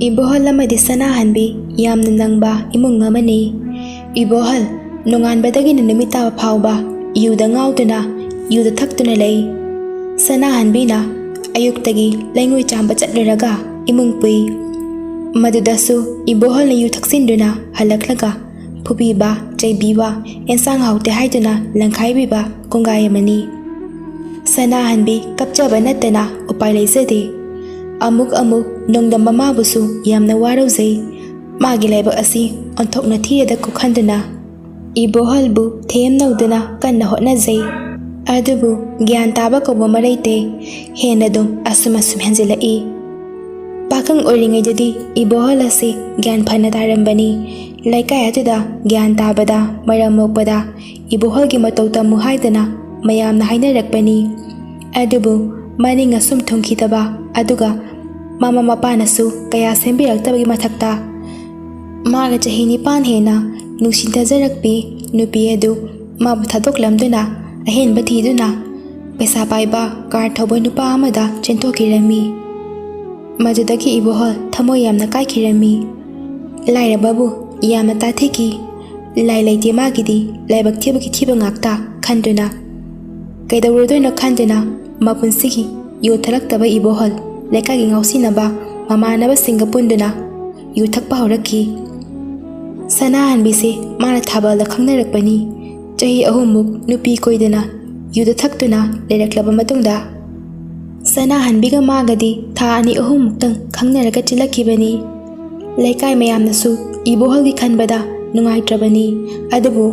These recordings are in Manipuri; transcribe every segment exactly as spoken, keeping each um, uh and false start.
ꯏꯕꯣꯍꯜ ꯑꯃꯗꯤ ꯁꯅꯥꯍꯟꯕꯤ ꯌꯥꯝꯅ ꯅꯪꯕ ꯏꯃꯨꯡ ꯑꯃꯅꯤ꯫ ꯏꯕꯣꯍꯜ ꯅꯣꯡꯉꯥꯟꯕꯗꯒꯤꯅ ꯅꯨꯃꯤꯠ ꯇꯥꯕ ꯐꯥꯎꯕ ꯌꯨꯗ ꯉꯥꯎꯗꯨꯅ, ꯌꯨꯗ ꯊꯛꯇꯨꯅ ꯂꯩ꯫ ꯁꯅꯥꯍꯟꯕꯤꯅ ꯑꯌꯨꯛꯇꯒꯤ ꯂꯩꯉꯣꯏ ꯆꯥꯝꯕ ꯆꯠꯂꯨꯔꯒ ꯏꯃꯨꯡ ꯄꯨꯏ꯫ ꯃꯗꯨꯗꯁꯨ ꯏꯕꯣꯍꯜꯅ ꯌꯨ ꯊꯛꯆꯤꯟꯗꯨꯅ ꯍꯜꯂꯛꯂꯒ ꯐꯨꯕꯤꯕ, ꯆꯩꯕꯤꯕ, ꯑꯦꯟꯁꯥꯡ ꯍꯥꯎꯇꯦ ꯍꯥꯏꯗꯨꯅ ꯂꯪꯈꯥꯏꯕꯤꯕ ꯀꯣꯡꯒꯥꯏ ꯑꯃꯅꯤ꯫ ꯁꯅꯥꯍꯟꯕꯤ ꯀꯞꯆꯕ ꯅꯠꯇꯅ ꯎꯄꯥꯏ ꯂꯩꯖꯗꯦ꯫ ꯑꯃꯨꯛ ꯑꯃꯨꯛ ꯅꯣꯡꯗꯝꯕ ꯃꯥꯕꯨꯁꯨ ꯌꯥꯝꯅ ꯋꯥꯔꯧꯖꯩ꯫ ꯃꯥꯒꯤ ꯂꯥꯏꯕꯛ ꯑꯁꯤ ꯑꯣꯟꯊꯣꯛꯅ ꯊꯤꯔꯦꯗꯀꯣ ꯈꯟꯗꯨꯅ ꯏꯕꯣꯍꯜꯕꯨ ꯊꯦꯝꯅꯧꯗꯨꯅ ꯀꯟꯅ ꯍꯣꯠꯅꯖꯩ꯫ ꯑꯗꯨꯕꯨ ꯒ꯭ꯌꯥꯟ ꯇꯥꯕ ꯀꯧꯕ ꯑꯃ ꯂꯩꯇꯦ꯫ ꯍꯦꯟꯅ ꯑꯗꯨꯝ ꯑꯁꯨꯝ ꯑꯁꯨꯝ ꯍꯦꯟꯖꯤꯜꯂꯛꯏ꯫ ꯄꯥꯈꯪ ꯑꯣꯏꯔꯤꯉꯩꯗꯗꯤ ꯏꯕꯣꯍꯜ ꯑꯁꯤ ꯒ꯭ꯌꯥꯟ ꯐꯅ ꯇꯥꯔꯝꯕꯅꯤ꯫ ꯂꯩꯀꯥꯏ ꯑꯗꯨꯗ ꯒ꯭ꯌꯥꯟ ꯇꯥꯕꯗ, ꯃꯔꯝ ꯃꯣꯛꯄꯗ ꯏꯕꯣꯍꯜꯒꯤ ꯃꯇꯧ ꯇꯝꯃꯨ ꯍꯥꯏꯗꯅ ꯃꯌꯥꯝꯅ ꯍꯥꯏꯅꯔꯛꯄꯅꯤ꯫ ꯑꯗꯨꯕꯨ ꯃꯅꯤꯡ ꯑꯁꯨꯝ ꯊꯨꯡꯈꯤꯗꯕ, ꯑꯗꯨꯒ ꯃꯃꯥ ꯃꯄꯥꯅꯁꯨ ꯀꯌꯥ ꯁꯦꯝꯕꯤꯔꯛꯇꯕꯒꯤ ꯃꯊꯛꯇ, ꯃꯥꯒ ꯆꯍꯤ ꯅꯤꯄꯥꯟ ꯍꯦꯟꯅ ꯅꯨꯡꯁꯤꯅꯖꯔꯛꯄꯤ ꯅꯨꯄꯤ ꯑꯗꯨ ꯃꯥꯕꯨ ꯊꯥꯗꯣꯛꯂꯝꯗꯨꯅ ꯑꯍꯦꯟꯕ ꯊꯤꯗꯨꯅ ꯄꯩꯁꯥ ꯄꯥꯏꯕ ꯀꯥꯔ ꯊꯧꯕ ꯅꯨꯄꯥ ꯑꯃꯗ ꯆꯦꯟꯊꯣꯛꯈꯤꯔꯝꯃꯤ꯫ ꯃꯗꯨꯗꯒꯤ ꯏꯕꯣꯍꯜ ꯊꯃꯣꯏ ꯌꯥꯝꯅ ꯀꯥꯏꯈꯤꯔꯝꯃꯤ꯫ ꯂꯥꯏꯔꯕꯕꯨ ꯌꯥꯝꯅ ꯇꯥꯊꯤꯈꯤ꯫ ꯂꯥꯏ ꯂꯩꯇꯦ ꯃꯥꯒꯤꯗꯤ, ꯂꯥꯏꯕꯛ ꯊꯤꯕꯒꯤ ꯊꯤꯕ ꯉꯥꯛꯇ ꯈꯟꯗꯨꯅ, ꯀꯩꯗꯧꯔꯨꯗꯣꯏꯅꯣ ꯈꯟꯗꯨꯅ ꯃꯄꯨꯟꯁꯤꯒꯤ ꯌꯨ ꯊꯛꯂꯛꯇꯕ ꯏꯕꯣꯍꯜ ꯂꯩꯀꯥꯏꯒꯤ ꯉꯥꯎꯁꯤꯟꯅꯕ ꯃꯃꯥꯟꯅꯕꯁꯤꯡꯒ ꯄꯨꯟꯗꯨꯅ ꯌꯨ ꯊꯛꯄ ꯍꯧꯔꯛꯈꯤ꯫ ꯁꯅꯥꯍꯟꯕꯤꯁꯦ ꯃꯥꯅ ꯊꯥꯕꯜꯗ ꯈꯪꯅꯔꯛꯄꯅꯤ꯫ ꯆꯍꯤ ꯑꯍꯨꯝꯃꯨꯛ ꯅꯨꯄꯤ ꯀꯣꯏꯗꯅ ꯌꯨꯗ ꯊꯛꯇꯨꯅ ꯂꯩꯔꯛꯂꯕ ꯃꯇꯨꯡꯗ, ꯁꯅꯥꯍꯟꯕꯤꯒ ꯃꯥꯒꯗꯤ ꯊꯥ ꯑꯅꯤ ꯑꯍꯨꯝꯃꯨꯛꯇꯪ ꯈꯪꯅꯔꯒ ꯆꯦꯜꯂꯛꯈꯤꯕꯅꯤ꯫ ꯂꯩꯀꯥꯏ ꯃꯌꯥꯝꯅꯁꯨ ꯏꯕꯣꯍꯜꯒꯤ ꯈꯟꯕꯗ ꯅꯨꯡꯉꯥꯏꯇ꯭ꯔꯕꯅꯤ꯫ ꯑꯗꯨꯕꯨ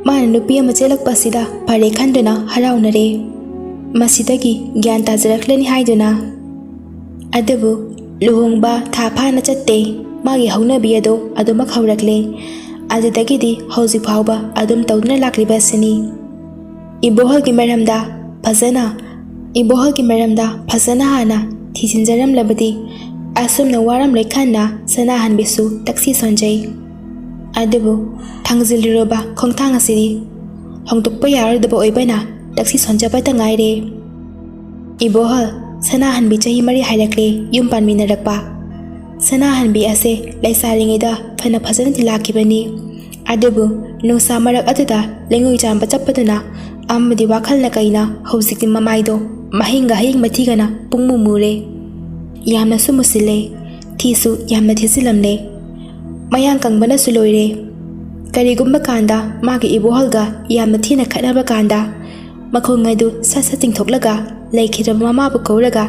ꯃꯥꯅ ꯅꯨꯄꯤ ꯑꯃ ꯆꯦꯜꯂꯛꯄꯁꯤꯗ ꯐꯔꯦ ꯈꯟꯗꯨꯅ ꯍꯔꯥꯎꯅꯔꯦ꯫ ꯃꯁꯤꯗꯒꯤ ꯒ꯭ꯌꯥꯟ ꯇꯥꯖꯔꯛꯂꯅꯤ ꯍꯥꯏꯗꯨꯅ꯫ ꯑꯗꯨꯕꯨ ꯂꯨꯍꯣꯡꯕ ꯊꯥ ꯐꯥꯅ ꯆꯠꯇꯦ꯫ ꯃꯥꯒꯤ ꯍꯧꯅꯕꯤ ꯑꯗꯣ ꯑꯗꯨꯃꯛ ꯍꯧꯔꯛꯂꯦ꯫ ꯑꯗꯨꯗꯒꯤꯗꯤ ꯍꯧꯖꯤꯛ ꯐꯥꯎꯕ ꯑꯗꯨꯝ ꯇꯧꯗꯨꯅ ꯂꯥꯛꯂꯤꯕ ꯑꯁꯤꯅꯤ꯫ ꯏꯕꯣꯍꯜꯒꯤ ꯃꯔꯝꯗ ꯐꯖꯅ, ꯏꯕꯣꯍꯜꯒꯤ ꯃꯔꯝꯗ ꯐꯖꯅ ꯍꯥꯟꯅ ꯊꯤꯖꯤꯟꯖꯔꯝꯂꯕꯗꯤ ꯑꯁꯨꯝꯅ ꯋꯥꯔꯝꯂꯣꯏ ꯈꯟꯅ ꯁꯅꯥꯍꯟꯕꯤꯁꯨ ꯇꯛꯁꯤ ꯁꯣꯟꯖꯩ꯫ ꯑꯗꯨꯕꯨ ꯊꯥꯡꯖꯤꯜꯂꯨꯔꯕ ꯈꯣꯡꯊꯥꯡ ꯑꯁꯤꯗꯤ ꯍꯣꯡꯗꯣꯛꯄ ꯌꯥꯔꯣꯏꯗꯕ ꯑꯣꯏꯕꯅ ꯇꯛꯁꯤ ꯁꯣꯟꯖꯕꯇ ꯉꯥꯏꯔꯦ꯫ ꯏꯕꯣꯍꯜ, ꯁꯅꯥꯍꯟꯕꯤ ꯆꯍꯤ ꯃꯔꯤ ꯍꯥꯏꯔꯛꯂꯦ ꯌꯨꯝ ꯄꯥꯟꯃꯤꯟꯅꯔꯛꯄ꯫ ꯁꯅꯥꯍꯟꯕꯤ ꯑꯁꯦ ꯂꯩꯁꯥꯔꯤꯉꯩꯗ ꯐꯅ ꯐꯖꯅꯗꯤ ꯂꯥꯛꯈꯤꯕꯅꯤ꯫ ꯑꯗꯨꯕꯨ ꯅꯨꯡꯁꯥ ꯃꯔꯛ ꯑꯗꯨꯗ ꯂꯩꯉꯣꯏ ꯆꯥꯟꯕ ꯆꯠꯄꯗꯨꯅ ꯑꯃꯗꯤ ꯋꯥꯈꯜꯅ ꯀꯩꯅ ꯍꯧꯖꯤꯛꯇꯤ ꯃꯃꯥꯏꯗꯣ ꯃꯍꯤꯡꯒ ꯍꯌꯤꯡ ꯃꯊꯤꯒꯅ ꯄꯨꯡꯃꯨ ꯃꯨꯔꯦ꯫ ꯌꯥꯝꯅꯁꯨ ꯃꯨꯁꯤꯜꯂꯦ꯫ ꯊꯤꯁꯨ ꯌꯥꯝꯅ ꯊꯤꯖꯤꯜꯂꯝꯂꯦ꯫ ꯃꯌꯥꯡ ꯀꯪꯕꯅꯁꯨ ꯂꯣꯏꯔꯦ꯫ ꯀꯔꯤꯒꯨꯝꯕ ꯀꯥꯟꯗ ꯃꯥꯒꯤ ꯏꯕꯣꯍꯜꯒ ꯌꯥꯝꯅ ꯊꯤꯅ ꯈꯠꯅꯕ ꯀꯥꯟꯗ ꯃꯈꯣꯡ ꯑꯗꯨ ꯁꯠ ꯁꯠ ꯇꯤꯡꯊꯣꯛꯂꯒ ꯂꯩꯈꯤꯗ꯭ꯔꯕ ꯃꯃꯥꯕꯨ ꯀꯧꯔꯒ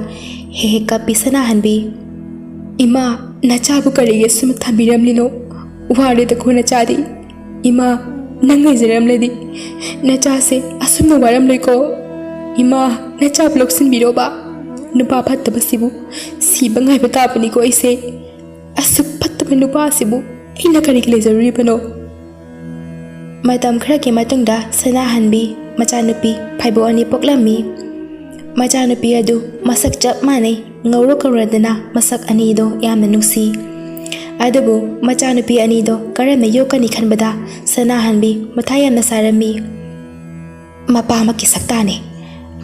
ꯍꯦꯛ ꯍꯦꯛ ꯀꯞꯄꯤ ꯁꯅꯥꯍꯟꯕꯤ꯫ "ꯏꯃꯥ, ꯅꯆꯥꯕꯨ ꯀꯔꯤꯒꯤ ꯑꯁꯨꯝ ꯊꯝꯕꯤꯔꯝꯂꯤꯅꯣ? ꯋꯥꯔꯦꯗꯀꯣ ꯅꯆꯥꯗꯤ꯫ ꯏꯃꯥ, ꯅꯪ ꯂꯩꯖꯔꯝꯂꯗꯤ ꯅꯆꯥꯁꯦ ꯑꯁꯨꯝꯅ ꯋꯥꯔꯝꯂꯣꯏꯀꯣ꯫ ꯏꯃꯥ, ꯅꯆꯥꯕꯨ ꯂꯧꯁꯤꯟꯕꯤꯔꯣꯕ꯫ ꯅꯨꯄꯥ ꯐꯠꯇꯕꯁꯤꯕꯨ ꯁꯤꯕ ꯉꯥꯏꯕ ꯇꯥꯕꯅꯤꯀꯣ ꯑꯩꯁꯦ꯫ ꯑꯁꯨꯛ ꯐꯠꯇꯕ ꯅꯨꯄꯥ ꯑꯁꯤꯕꯨ ꯑꯩꯅ ꯀꯔꯤꯒꯤ ꯂꯩꯖꯔꯨꯔꯤꯕꯅꯣ?" ꯃꯇꯝ ꯈꯔꯒꯤ ꯃꯇꯨꯡꯗ ꯁꯅꯥꯍꯟꯕꯤ ꯃꯆꯥꯅꯨꯄꯤ ꯐꯥꯏꯕꯣꯛ ꯑꯅꯤ ꯄꯣꯛꯂꯝꯃꯤ꯫ ꯃꯆꯥꯅꯨꯄꯤ ꯑꯗꯨ ꯃꯁꯛ ꯆꯞ ꯃꯥꯟꯅꯩ, ꯉꯧꯔꯣꯛ ꯉꯧꯔꯗꯅ ꯃꯁꯛ ꯑꯅꯤꯗꯣ ꯌꯥꯝꯅ ꯅꯨꯡꯁꯤ꯫ ꯑꯗꯨꯕꯨ ꯃꯆꯥꯅꯨꯄꯤ ꯑꯅꯤꯗꯣ ꯀꯔꯝꯅ ꯌꯣꯛꯀꯅꯤ ꯈꯟꯕꯗ ꯁꯅꯥꯍꯟꯕꯤ ꯃꯊꯥ ꯌꯥꯝꯅ ꯁꯥꯔꯝꯃꯤ꯫ "ꯃꯄꯥꯃꯛꯀꯤ ꯁꯛꯇꯥꯅꯦ꯫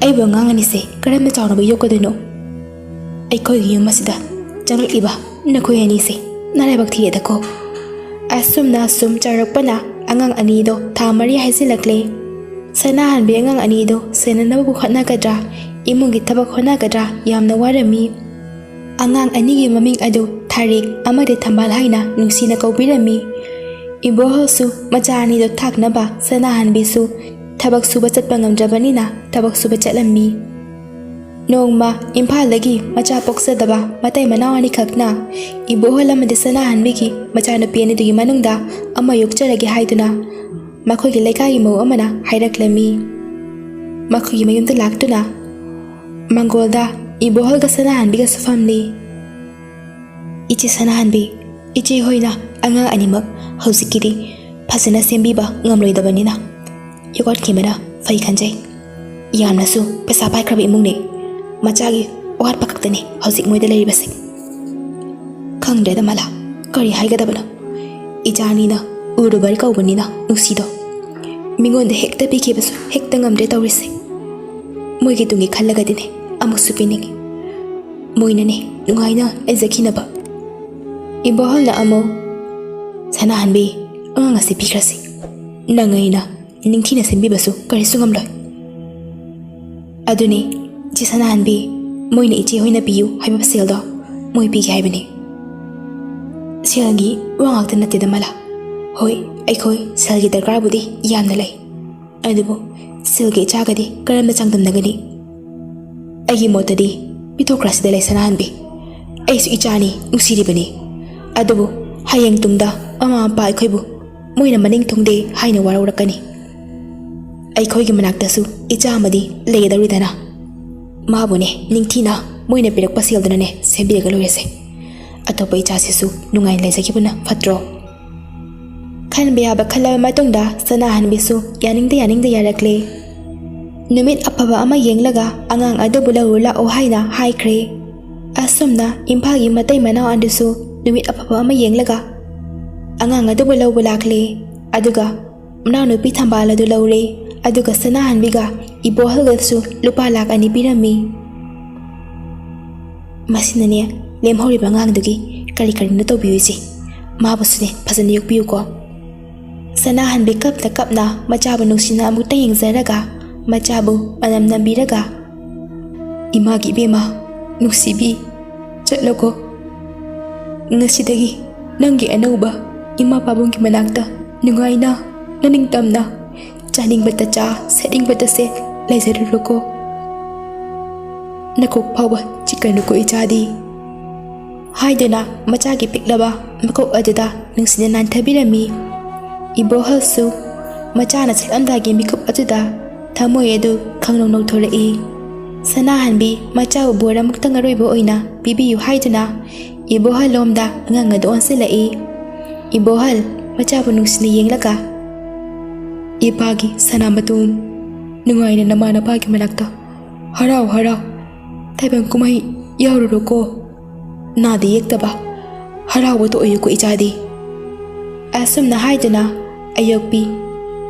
ꯑꯩꯕꯨ ꯑꯉꯥꯡ ꯑꯅꯤꯁꯦ ꯀꯔꯝꯅ ꯆꯥꯎꯅꯕ ꯌꯣꯛꯀꯗꯣꯏꯅꯣ? ꯑꯩꯈꯣꯏꯒꯤ ꯌꯨꯝ ꯑꯁꯤꯗ ꯆꯪꯂꯛꯂꯤꯕ ꯅꯈꯣꯏ ꯑꯅꯤꯁꯦ ꯅꯔꯥꯏꯕꯛ ꯊꯤꯔꯦꯗꯀꯣ꯫" ꯑꯁꯨꯝꯅ ꯑꯁꯨꯝ ꯆꯥꯎꯔꯛꯄꯅ ꯑꯉꯥꯡ ꯑꯅꯤꯗꯣ ꯊꯥ ꯃꯔꯤ ꯍꯥꯏꯖꯤꯜꯂꯛꯂꯦ꯫ ꯁꯅꯥꯍꯟꯕꯤ ꯑꯉꯥꯡ ꯑꯅꯤꯗꯣ ꯁꯦꯟꯅꯅꯕꯕꯨ ꯍꯣꯠꯅꯒꯗ꯭ꯔꯥ, ꯏꯃꯨꯡꯒꯤ ꯊꯕꯛ ꯍꯣꯠꯅꯒꯗ꯭ꯔꯥ ꯌꯥꯝꯅ ꯋꯥꯔꯝꯃꯤ꯫ ꯑꯉꯥꯡ ꯑꯅꯤꯒꯤ ꯃꯃꯤꯡ ꯑꯗꯨ ꯊꯥꯔꯤꯛ ꯑꯃꯗꯤ ꯊꯝꯕꯥꯜ ꯍꯥꯏꯅ ꯅꯨꯡꯁꯤꯅ ꯀꯧꯕꯤꯔꯝꯃꯤ꯫ ꯏꯕꯣꯍꯜꯁꯨ ꯃꯆꯥ ꯑꯅꯤꯗꯣ ꯊꯥꯛꯅꯕ ꯁꯅꯥꯍꯟꯕꯤꯁꯨ ꯊꯕꯛ ꯁꯨꯕ ꯆꯠꯄ ꯉꯝꯗ꯭ꯔꯕꯅꯤꯅ ꯊꯕꯛ ꯁꯨꯕ ꯆꯠꯂꯝꯃꯤ꯫ ꯅꯣꯡꯃ ꯏꯝꯐꯥꯜꯗꯒꯤ ꯃꯆꯥ ꯄꯣꯛꯆꯗꯕ ꯃꯇꯩ ꯃꯅꯥꯎ ꯑꯅꯤꯈꯛꯅ ꯏꯕꯣꯍꯜ ꯑꯃꯗꯤ ꯁꯅꯥꯍꯟꯕꯤꯒꯤ ꯃꯆꯥꯅꯨꯄꯤ ꯑꯅꯤꯗꯨꯒꯤ ꯃꯅꯨꯡꯗ ꯑꯃ ꯌꯣꯛꯆꯔꯒꯦ ꯍꯥꯏꯗꯨꯅ ꯃꯈꯣꯏꯒꯤ ꯂꯩꯀꯥꯏꯒꯤ ꯃꯧ ꯑꯃꯅ ꯍꯥꯏꯔꯛꯂꯝꯃꯤ꯫ ꯃꯈꯣꯏꯒꯤ ꯃꯌꯨꯝꯗ ꯂꯥꯛꯇꯨꯅ ꯃꯪꯒꯣꯜꯗ ꯏꯕꯣꯍꯜꯒ ꯁꯅꯥꯍꯟꯕꯤꯒꯁꯨ ꯐꯝꯂꯤ꯫ "ꯏꯆꯦ ꯁꯅꯥꯍꯟꯕꯤ, ꯏꯆꯦ ꯍꯣꯏꯅ ꯑꯉꯥꯡ ꯑꯅꯤꯃꯛ ꯍꯧꯖꯤꯛꯀꯤꯗꯤ ꯐꯖꯅ ꯁꯦꯝꯕꯤꯕ ꯉꯝꯂꯣꯏꯗꯕꯅꯤꯅ ꯌꯣꯛꯈꯠꯈꯤꯕꯅ ꯐꯩ ꯈꯟꯖꯩ꯫ ꯌꯥꯝꯅꯁꯨ ꯄꯩꯁꯥ ꯄꯥꯏꯈ꯭ꯔꯕ ꯏꯃꯨꯡꯅꯤ꯫ ꯃꯆꯥꯒꯤ ꯑꯋꯥꯠꯄ ꯈꯛꯇꯅꯤ ꯍꯧꯖꯤꯛ ꯃꯣꯏꯗ ꯂꯩꯔꯤꯕꯁꯦ꯫" "ꯈꯪꯗ꯭ꯔꯦꯗ ꯃꯂꯥ, ꯀꯔꯤ ꯍꯥꯏꯒꯗꯕꯅꯣ? ꯏꯆꯥꯅꯤꯅ ꯎꯔꯨꯕꯔ ꯀꯧꯕꯅꯤꯅ ꯅꯨꯡꯁꯤꯗꯣ꯫ ꯃꯤꯉꯣꯟꯗ ꯍꯦꯛꯇ ꯄꯤꯈꯤꯕꯁꯨ ꯍꯦꯛꯇ ꯉꯝꯗ꯭ꯔꯦ ꯇꯧꯔꯤꯁꯦ꯫ ꯃꯣꯏꯒꯤ ꯇꯨꯡꯒꯤ ꯈꯜꯂꯒꯗꯤꯅꯦ ꯑꯃꯨꯛꯁꯨ ꯄꯤꯅꯤꯡꯉꯤ꯫ ꯃꯣꯏꯅꯅꯦ ꯅꯨꯡꯉꯥꯏꯅ ꯂꯩꯖꯈꯤꯅꯕ ꯏꯕꯣꯍꯜꯅ ꯑꯃꯨꯛ, "ꯁꯅꯥꯍꯟꯕꯤ, ꯑꯉꯥꯡ ꯑꯁꯤ ꯄꯤꯈ꯭ꯔꯁꯤ꯫ ꯅꯪ ꯑꯩꯅ ꯅꯤꯡꯊꯤꯅ ꯁꯦꯝꯕꯤꯕꯁꯨ ꯀꯔꯤꯁꯨ ꯉꯝꯂꯣꯏ꯫ ꯑꯗꯨꯅꯤ, ꯏꯆꯦ ꯁꯅꯥꯍꯟꯕꯤ, ꯃꯣꯏꯅ ꯏꯆꯦ ꯍꯣꯏꯅ ꯄꯤꯌꯨ ꯍꯥꯏꯕ ꯁꯦꯜꯗꯣ ꯃꯣꯏ ꯄꯤꯒꯦ ꯍꯥꯏꯕꯅꯤ꯫ ꯁꯦꯜꯒꯤ ꯋꯥ ꯉꯥꯛꯇ ꯅꯠꯇꯦꯗ ꯃꯂꯥ꯫ ꯍꯣꯏ, ꯑꯩꯈꯣꯏ ꯁꯦꯜꯒꯤ ꯗꯔꯀꯥꯔꯕꯨꯗꯤ ꯌꯥꯝꯅ ꯂꯩ, ꯑꯗꯨꯕꯨ ꯁꯦꯜꯒ ꯏꯆꯥꯒꯗꯤ ꯀꯔꯝꯅ ꯆꯥꯡꯗꯝꯅꯒꯅꯤ? ꯑꯩꯒꯤ ꯃꯣꯠꯇꯗꯤ ꯄꯤꯊꯣꯛꯈ꯭ꯔꯁꯤꯗ ꯂꯩ ꯁꯅꯥꯍꯟꯕꯤ꯫ ꯑꯩꯁꯨ ꯏꯆꯥꯅꯤ, ꯅꯨꯡꯁꯤꯔꯤꯕꯅꯤ꯫ ꯑꯗꯨꯕꯨ ꯍꯌꯦꯡ ꯇꯨꯡꯗ ꯃꯃꯥ ꯃꯄꯥ ꯑꯩꯈꯣꯏꯕꯨ ꯃꯣꯏꯅ ꯃꯅꯤꯡ ꯊꯨꯡꯗꯦ ꯍꯥꯏꯅ ꯋꯥꯔꯧꯔꯛꯀꯅꯤ꯫ ꯑꯩꯈꯣꯏꯒꯤ ꯃꯅꯥꯛꯇꯁꯨ ꯏꯆꯥ ꯑꯃꯗꯤ ꯂꯩꯒꯗꯧꯔꯤꯗꯅ꯫ ꯃꯥꯕꯨꯅꯦ ꯅꯤꯡꯊꯤꯅ ꯃꯣꯏꯅ ꯄꯤꯔꯛꯄ ꯁꯦꯜꯗꯨꯅꯅꯦ ꯁꯦꯝꯕꯤꯔꯒ ꯂꯣꯏꯔꯁꯦ꯫ ꯑꯇꯣꯞꯄ ꯏꯆꯥꯁꯤꯁꯨ ꯅꯨꯡꯉꯥꯏꯅ ꯂꯩꯖꯈꯤꯕꯅ ꯐꯠꯇ꯭ꯔꯣ?" ꯈꯟꯕ ꯌꯥꯕ ꯈꯜꯂꯕ ꯃꯇꯨꯡꯗ ꯁꯅꯥꯍꯟꯕꯤꯁꯨ ꯌꯥꯅꯤꯡꯗ ꯌꯥꯅꯤꯡꯗ ꯌꯥꯔꯛꯂꯦ꯫ ꯅꯨꯃꯤꯠ ꯑꯐꯕ ꯑꯃ ꯌꯦꯡꯂꯒ ꯑꯉꯥꯡ ꯑꯗꯨꯕꯨ ꯂꯧꯔꯨ ꯂꯥꯛꯑꯣ ꯍꯥꯏꯅ ꯍꯥꯏꯈ꯭ꯔꯦ꯫ ꯑꯁꯨꯝꯅ ꯏꯝꯐꯥꯜꯒꯤ ꯃꯇꯩ ꯃꯅꯥꯎ ꯑꯗꯨꯁꯨ ꯅꯨꯃꯤꯠ ꯑꯐꯕ ꯑꯃ ꯌꯦꯡꯂꯒ ꯑꯉꯥꯡ ꯑꯗꯨꯕꯨ ꯂꯧꯕ ꯂꯥꯛꯂꯦ꯫ ꯑꯗꯨꯒ ꯃꯅꯥꯎꯅꯨꯄꯤ ꯊꯝꯕꯥꯜ ꯑꯗꯨ ꯂꯧꯔꯦ꯫ ꯑꯗꯨꯒ ꯁꯅꯥꯍꯟꯕꯤꯒ ꯏꯕꯣꯍꯜꯒꯁꯨ ꯂꯨꯄꯥ ꯂꯥꯛ ꯑꯅꯤ ꯄꯤꯔꯝꯃꯤ꯫ ꯃꯁꯤꯅꯅꯦ ꯂꯦꯝꯍꯧꯔꯤꯕ ꯑꯉꯥꯡꯗꯨꯒꯤ ꯀꯔꯤ ꯀꯔꯤꯅꯣ ꯇꯧꯕꯤꯌꯨꯁꯦ꯫ ꯃꯥꯕꯨꯁꯨꯅꯦ ꯐꯖꯅ ꯌꯣꯛꯄꯤꯌꯨꯀꯣ꯫ ꯁꯅꯥꯍꯟꯕꯤ ꯀꯞꯅ ꯀꯞꯅ ꯃꯆꯥꯕꯨ ꯅꯨꯡꯁꯤꯅ ꯑꯃꯨꯛꯇ ꯌꯦꯡꯖꯔꯒ ꯃꯆꯥꯕꯨ ꯃꯅꯝ ꯅꯝꯕꯤꯔꯒ, "ꯏꯃꯥꯒꯤ ꯏꯕꯦꯝꯃ, ꯅꯨꯡꯁꯤꯕꯤ, ꯆꯠꯂꯣꯀꯣ꯫ ꯉꯁꯤꯗꯒꯤ ꯅꯪꯒꯤ ꯑꯅꯧꯕ ꯏꯃꯥ ꯄꯥꯕꯨꯡꯒꯤ ꯃꯅꯥꯛꯇ ꯅꯨꯡꯉꯥꯏꯅ, ꯅꯅꯤꯡꯇꯝꯅ, ꯆꯥꯅꯤꯡꯕꯇ ꯆꯥ, ꯁꯦꯠꯅꯤꯡꯕꯇ ꯁꯦꯠ, ꯂꯩꯖꯔꯨꯔꯣꯀꯣ꯫ ꯅꯀꯣꯛ ꯐꯥꯎꯕ ꯆꯤꯛꯀꯅꯨꯀꯣ ꯏꯆꯥꯗꯤ" ꯍꯥꯏꯗꯨꯅ ꯃꯆꯥꯒꯤ ꯄꯤꯛꯂꯕ ꯃꯀꯣꯛ ꯑꯗꯨꯗ ꯅꯨꯡꯁꯤꯅ ꯅꯥꯟꯊꯕꯤꯔꯝꯃꯤ꯫ ꯏꯕꯣꯍꯜꯁꯨ ꯃꯆꯥꯅ ꯁꯛꯂꯝꯗꯥꯏꯒꯤ ꯃꯤꯀꯨꯞ ꯑꯗꯨꯗ ꯊꯃꯣꯏ ꯑꯗꯨ ꯈꯪꯅꯧ ꯅꯧꯊꯣꯔꯛꯏ꯫ ꯁꯅꯥꯍꯟꯕꯤ ꯃꯆꯥꯕꯨ ꯕꯣꯔ ꯑꯃꯨꯛꯇꯪ ꯑꯔꯣꯏꯕ ꯑꯣꯏꯅ ꯄꯤꯕꯤꯌꯨ ꯍꯥꯏꯗꯨꯅ ꯏꯕꯣꯍꯜꯂꯣꯝꯗ ꯑꯉꯥꯡ ꯑꯗꯨ ꯑꯣꯟꯁꯤꯜꯂꯛꯏ꯫ ꯏꯕꯣꯍꯜ ꯃꯆꯥꯕꯨ ꯅꯨꯡꯁꯤꯅ ꯌꯦꯡꯂꯒ, "ꯏꯄꯥꯒꯤ ꯁꯅꯥ ꯃꯇꯨꯝ, ꯅꯨꯡꯉꯥꯏꯅ ꯅꯃꯥ ꯅꯄꯥꯒꯤ ꯃꯅꯥꯛꯇ ꯍꯔꯥꯎ ꯍꯔꯥꯎ ꯇꯥꯏꯕꯪ ꯀꯨꯝꯍꯩ ꯌꯥꯎꯔꯨꯔꯣꯀꯣ꯫ ꯅꯥꯗ ꯌꯦꯛꯇꯕ ꯍꯔꯥꯎꯕꯇ ꯑꯣꯏꯌꯨꯀꯣ ꯏꯆꯥꯗꯤ"꯫ ꯑꯁꯨꯝꯅ ꯍꯥꯏꯗꯨꯅ ꯑꯌꯣꯛꯄꯤ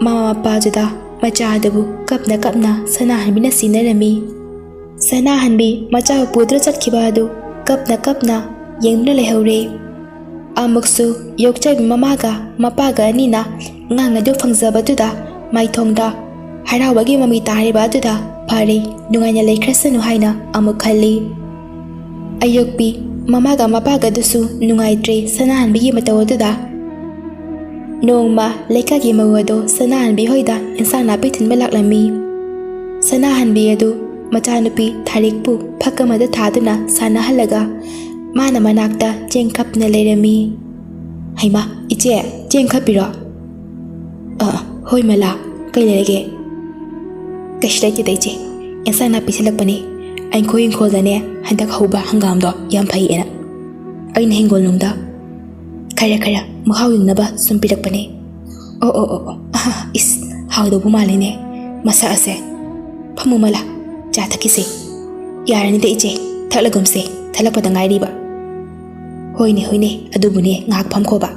ꯃꯃꯥ ꯃꯄꯥꯗꯨꯗ ꯃꯆꯥ ꯑꯗꯨꯕꯨ ꯀꯞꯅ ꯀꯞꯅ ꯁꯅꯥꯍꯟꯕꯤꯅ ꯁꯤꯟꯅꯔꯝꯃꯤ꯫ ꯁꯅꯥꯍꯟꯕꯤ ꯃꯆꯥꯕꯨ ꯄꯨꯗꯨꯅ ꯆꯠꯈꯤꯕ ꯑꯗꯨ ꯀꯞꯅ ꯀꯞꯅ ꯌꯦꯡꯗꯨꯅ ꯂꯩꯍꯧꯔꯦ꯫ ꯑꯃꯨꯛꯁꯨ ꯌꯣꯛꯆꯕꯤ ꯃꯃꯥꯒ ꯃꯄꯥꯒ ꯑꯅꯤꯅ ꯑꯉꯥꯡ ꯑꯗꯨ ꯐꯪꯖꯕꯗꯨꯗ ꯃꯥꯏꯊꯣꯡꯗ ꯍꯔꯥꯎꯕꯒꯤ ꯃꯃꯤ ꯇꯥꯔꯤꯕ ꯑꯗꯨꯗ ꯐꯔꯦ, ꯅꯨꯡꯉꯥꯏꯅ ꯂꯩꯈ꯭ꯔꯁꯅꯨ ꯍꯥꯏꯅ ꯑꯃꯨꯛ ꯈꯜꯂꯤ꯫ ꯑꯌꯣꯛꯄꯤ ꯃꯃꯥꯒ ꯃꯄꯥꯒꯗꯨꯁꯨ ꯅꯨꯡꯉꯥꯏꯇ꯭ꯔꯦ ꯁꯅꯥꯍꯟꯕꯤꯒꯤ ꯃꯇꯧ ꯑꯗꯨꯗ꯫ ꯅꯣꯡꯃ ꯂꯩꯀꯥꯏꯒꯤ ꯃꯧ ꯑꯗꯣ ꯁꯅꯥꯍꯟꯕꯤ ꯍꯣꯏꯗ ꯏꯟꯁꯥꯡ ꯅꯥꯄꯤ ꯊꯤꯟꯕ ꯂꯥꯛꯂꯝꯃꯤ꯫ ꯁꯅꯥꯍꯟꯕꯤ ꯑꯗꯨ ꯃꯆꯥꯅꯨꯄꯤ ꯊꯥꯔꯤꯛꯄꯨ ꯐꯛ ꯑꯃꯗ ꯊꯥꯗꯨꯅ ꯁꯥꯟꯅꯍꯜꯂꯒ ꯃꯥꯅ ꯃꯅꯥꯛꯇ ꯆꯦꯡ ꯈꯞꯇꯨꯅ ꯂꯩꯔꯝꯃꯤ꯫ "ꯍꯩꯃꯥ, ꯏꯆꯦ, ꯆꯦꯡ ꯈꯞꯄꯤꯔꯣ?" "ꯑ, ꯍꯣꯏ ꯃꯂꯥ, ꯀꯩ ꯂꯩꯔꯒꯦ?" "ꯀꯩꯁꯨ ꯂꯩꯇꯦꯗ ꯏꯆꯦ, ꯏꯟꯁꯥꯡ ꯅꯥꯄꯤ ꯊꯤꯜꯂꯛꯄꯅꯦ꯫ ꯑꯩꯈꯣꯏ ꯏꯪꯈꯣꯜꯗꯅꯦ ꯍꯟꯗꯛ ꯍꯧꯕ ꯍꯪꯒꯥꯝꯗꯣ ꯌꯥꯝ ꯐꯩꯌꯦꯅ꯫ ꯑꯩꯅ ꯍꯤꯡꯒꯣꯜꯅꯨꯡꯗ ꯈꯔ ꯈꯔ ꯃꯍꯥꯎ ꯌꯦꯡꯅꯕ ꯁꯨꯝ ꯄꯤꯔꯛꯄꯅꯦ꯫" "ꯑꯣ, ꯑꯣ, ꯑꯣ, ꯑꯣ, ꯑꯍ, ꯏꯁ, ꯍꯥꯎꯗꯧꯕ ꯃꯥꯜꯂꯤꯅꯦ ꯃꯁꯛ ꯑꯁꯦ꯫ ꯐꯝꯃꯨ ꯃꯂꯥ, ꯆꯥ ꯊꯛꯈꯤꯁꯦ꯫" "ꯌꯥꯔꯅꯤꯗ ꯏꯆꯦ, ꯊꯛꯂꯒꯨꯝꯁꯦ, ꯊꯠꯂꯛꯄꯗ ꯉꯥꯏꯔꯤꯕ꯫" "ꯍꯣꯏꯅꯦ, ꯍꯣꯏꯅꯦ, ꯑꯗꯨꯕꯨꯅꯦ, ꯉꯥꯏꯍꯥꯛ ꯐꯝꯈꯣꯕ꯫"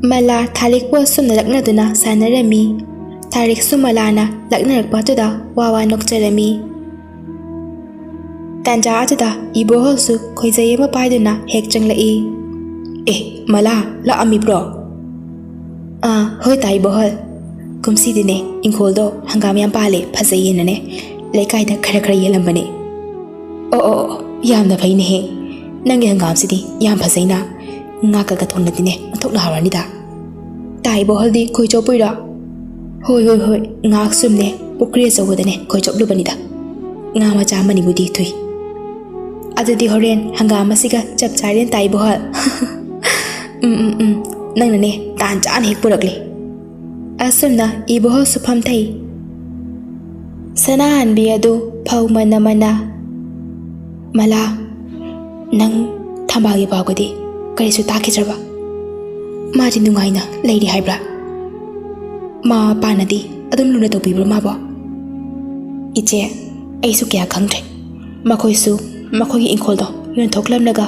ꯃꯂꯥ ꯊꯥꯔꯤꯛꯄꯨ ꯑꯁꯨꯝꯅ ꯂꯛꯅꯗꯨꯅ ꯁꯥꯟꯅꯔꯝꯃꯤ꯫ ꯊꯥꯔꯤꯛꯁꯨ ꯃꯂꯥꯅ ꯂꯛꯅꯔꯛꯄ ꯑꯗꯨꯗ ꯋꯥ ꯋꯥ ꯅꯣꯛꯆꯔꯝꯃꯤ꯫ ꯇꯥꯟꯖꯥ ꯑꯗꯨꯗ ꯏꯕꯣꯍꯜꯁꯨ ꯈꯣꯏꯖꯩ ꯑꯃ ꯄꯥꯏꯗꯨꯅ ꯍꯦꯛ ꯆꯪꯂꯛꯏ꯫ "ꯑꯦ, ꯃꯂꯥ, ꯂꯥꯛꯑꯝꯃꯤꯕ꯭ꯔꯣ?" "ꯑꯥ, ꯍꯣꯏ ꯇꯥ ꯏꯕꯣꯍꯜ꯫ ꯀꯨꯝꯁꯤꯗꯤꯅꯦ ꯏꯪꯈꯣꯜꯗꯣ ꯍꯪꯒꯥꯝ ꯌꯥꯝ ꯄꯥꯜꯂꯦ, ꯐꯖꯩꯌꯦꯅꯅꯦ ꯂꯩꯀꯥꯏꯗ ꯈꯔ ꯈꯔ ꯌꯦꯜꯂꯝꯕꯅꯦ꯫" "ꯑꯣ, ꯑꯣ, ꯑꯣ, ꯌꯥꯝꯅ ꯐꯩꯅꯦꯍꯦ꯫ ꯅꯪꯒꯤ ꯍꯪꯒꯥꯝꯁꯤꯗꯤ ꯌꯥꯝ ꯐꯖꯩꯅ꯫ ꯉꯥ ꯀꯛꯀ ꯊꯣꯡꯂꯗꯤꯅꯦ ꯑꯣꯟꯊꯣꯛꯅ ꯍꯥꯎꯔꯅꯤꯗ꯫" "ꯇꯥ ꯏꯕꯣꯍꯜꯗꯤ ꯈꯣꯏ ꯆꯣꯞꯄꯨꯏꯔꯣ?" "ꯍꯣꯏ, ꯍꯣꯏ, ꯍꯣꯏ, ꯉꯥꯏꯍꯥꯛ ꯁꯨꯝꯅꯦ ꯄꯨꯈ꯭ꯔꯤ ꯑꯆꯧꯕꯗꯅꯦ ꯈꯣꯏ ꯆꯣꯞꯂꯨꯕꯅꯤꯗ꯫ ꯉꯥ ꯃꯆꯥ ꯑꯃꯅꯤꯕꯨꯗꯤ ꯊꯨꯏ꯫" "ꯑꯗꯨꯗꯤ ꯍꯣꯔꯦꯟ ꯍꯪꯒꯥꯝ ꯑꯁꯤꯒ ꯆꯞ ꯆꯥꯔꯦꯅ ꯇꯥ ꯏꯕꯣꯍꯜ꯫" "ꯎꯝ, ꯎꯝ, ꯎꯝ, ꯅꯪꯅꯅꯦ ꯇꯥꯟ ꯆꯥꯅ ꯍꯦꯛ ꯄꯨꯔꯛꯂꯦ꯫" ꯑꯁꯨꯝꯅ ꯏꯕꯣꯍꯜꯁꯨ ꯐꯝꯊꯩ꯫ ꯁꯅꯥꯍꯟꯕꯤ ꯑꯗꯨ ꯐꯧ ꯃꯟꯅ ꯃꯟꯅ, "ꯃꯂꯥ, ꯅꯪ ꯊꯝꯕꯥꯜꯒꯤ ꯄꯥꯎꯒꯗꯤ ꯀꯔꯤꯁꯨ ꯇꯥꯈꯤꯗ꯭ꯔꯕ? ꯃꯥꯗꯤ ꯅꯨꯡꯉꯥꯏꯅ ꯂꯩꯔꯤ ꯍꯥꯏꯕ꯭ꯔꯥ? ꯃꯃꯥ ꯃꯄꯥꯅꯗꯤ ꯑꯗꯨꯝ ꯂꯨꯅ ꯇꯧꯕꯤꯕ꯭ꯔꯣ ꯃꯥꯕꯣ?" "ꯏꯆꯦ, ꯑꯩꯁꯨ ꯀꯌꯥ ꯈꯪꯗ꯭ꯔꯦ꯫ ꯃꯈꯣꯏꯁꯨ ꯃꯈꯣꯏꯒꯤ ꯏꯪꯈꯣꯜꯗꯣ ꯌꯣꯟꯊꯣꯛꯂꯝꯂꯒ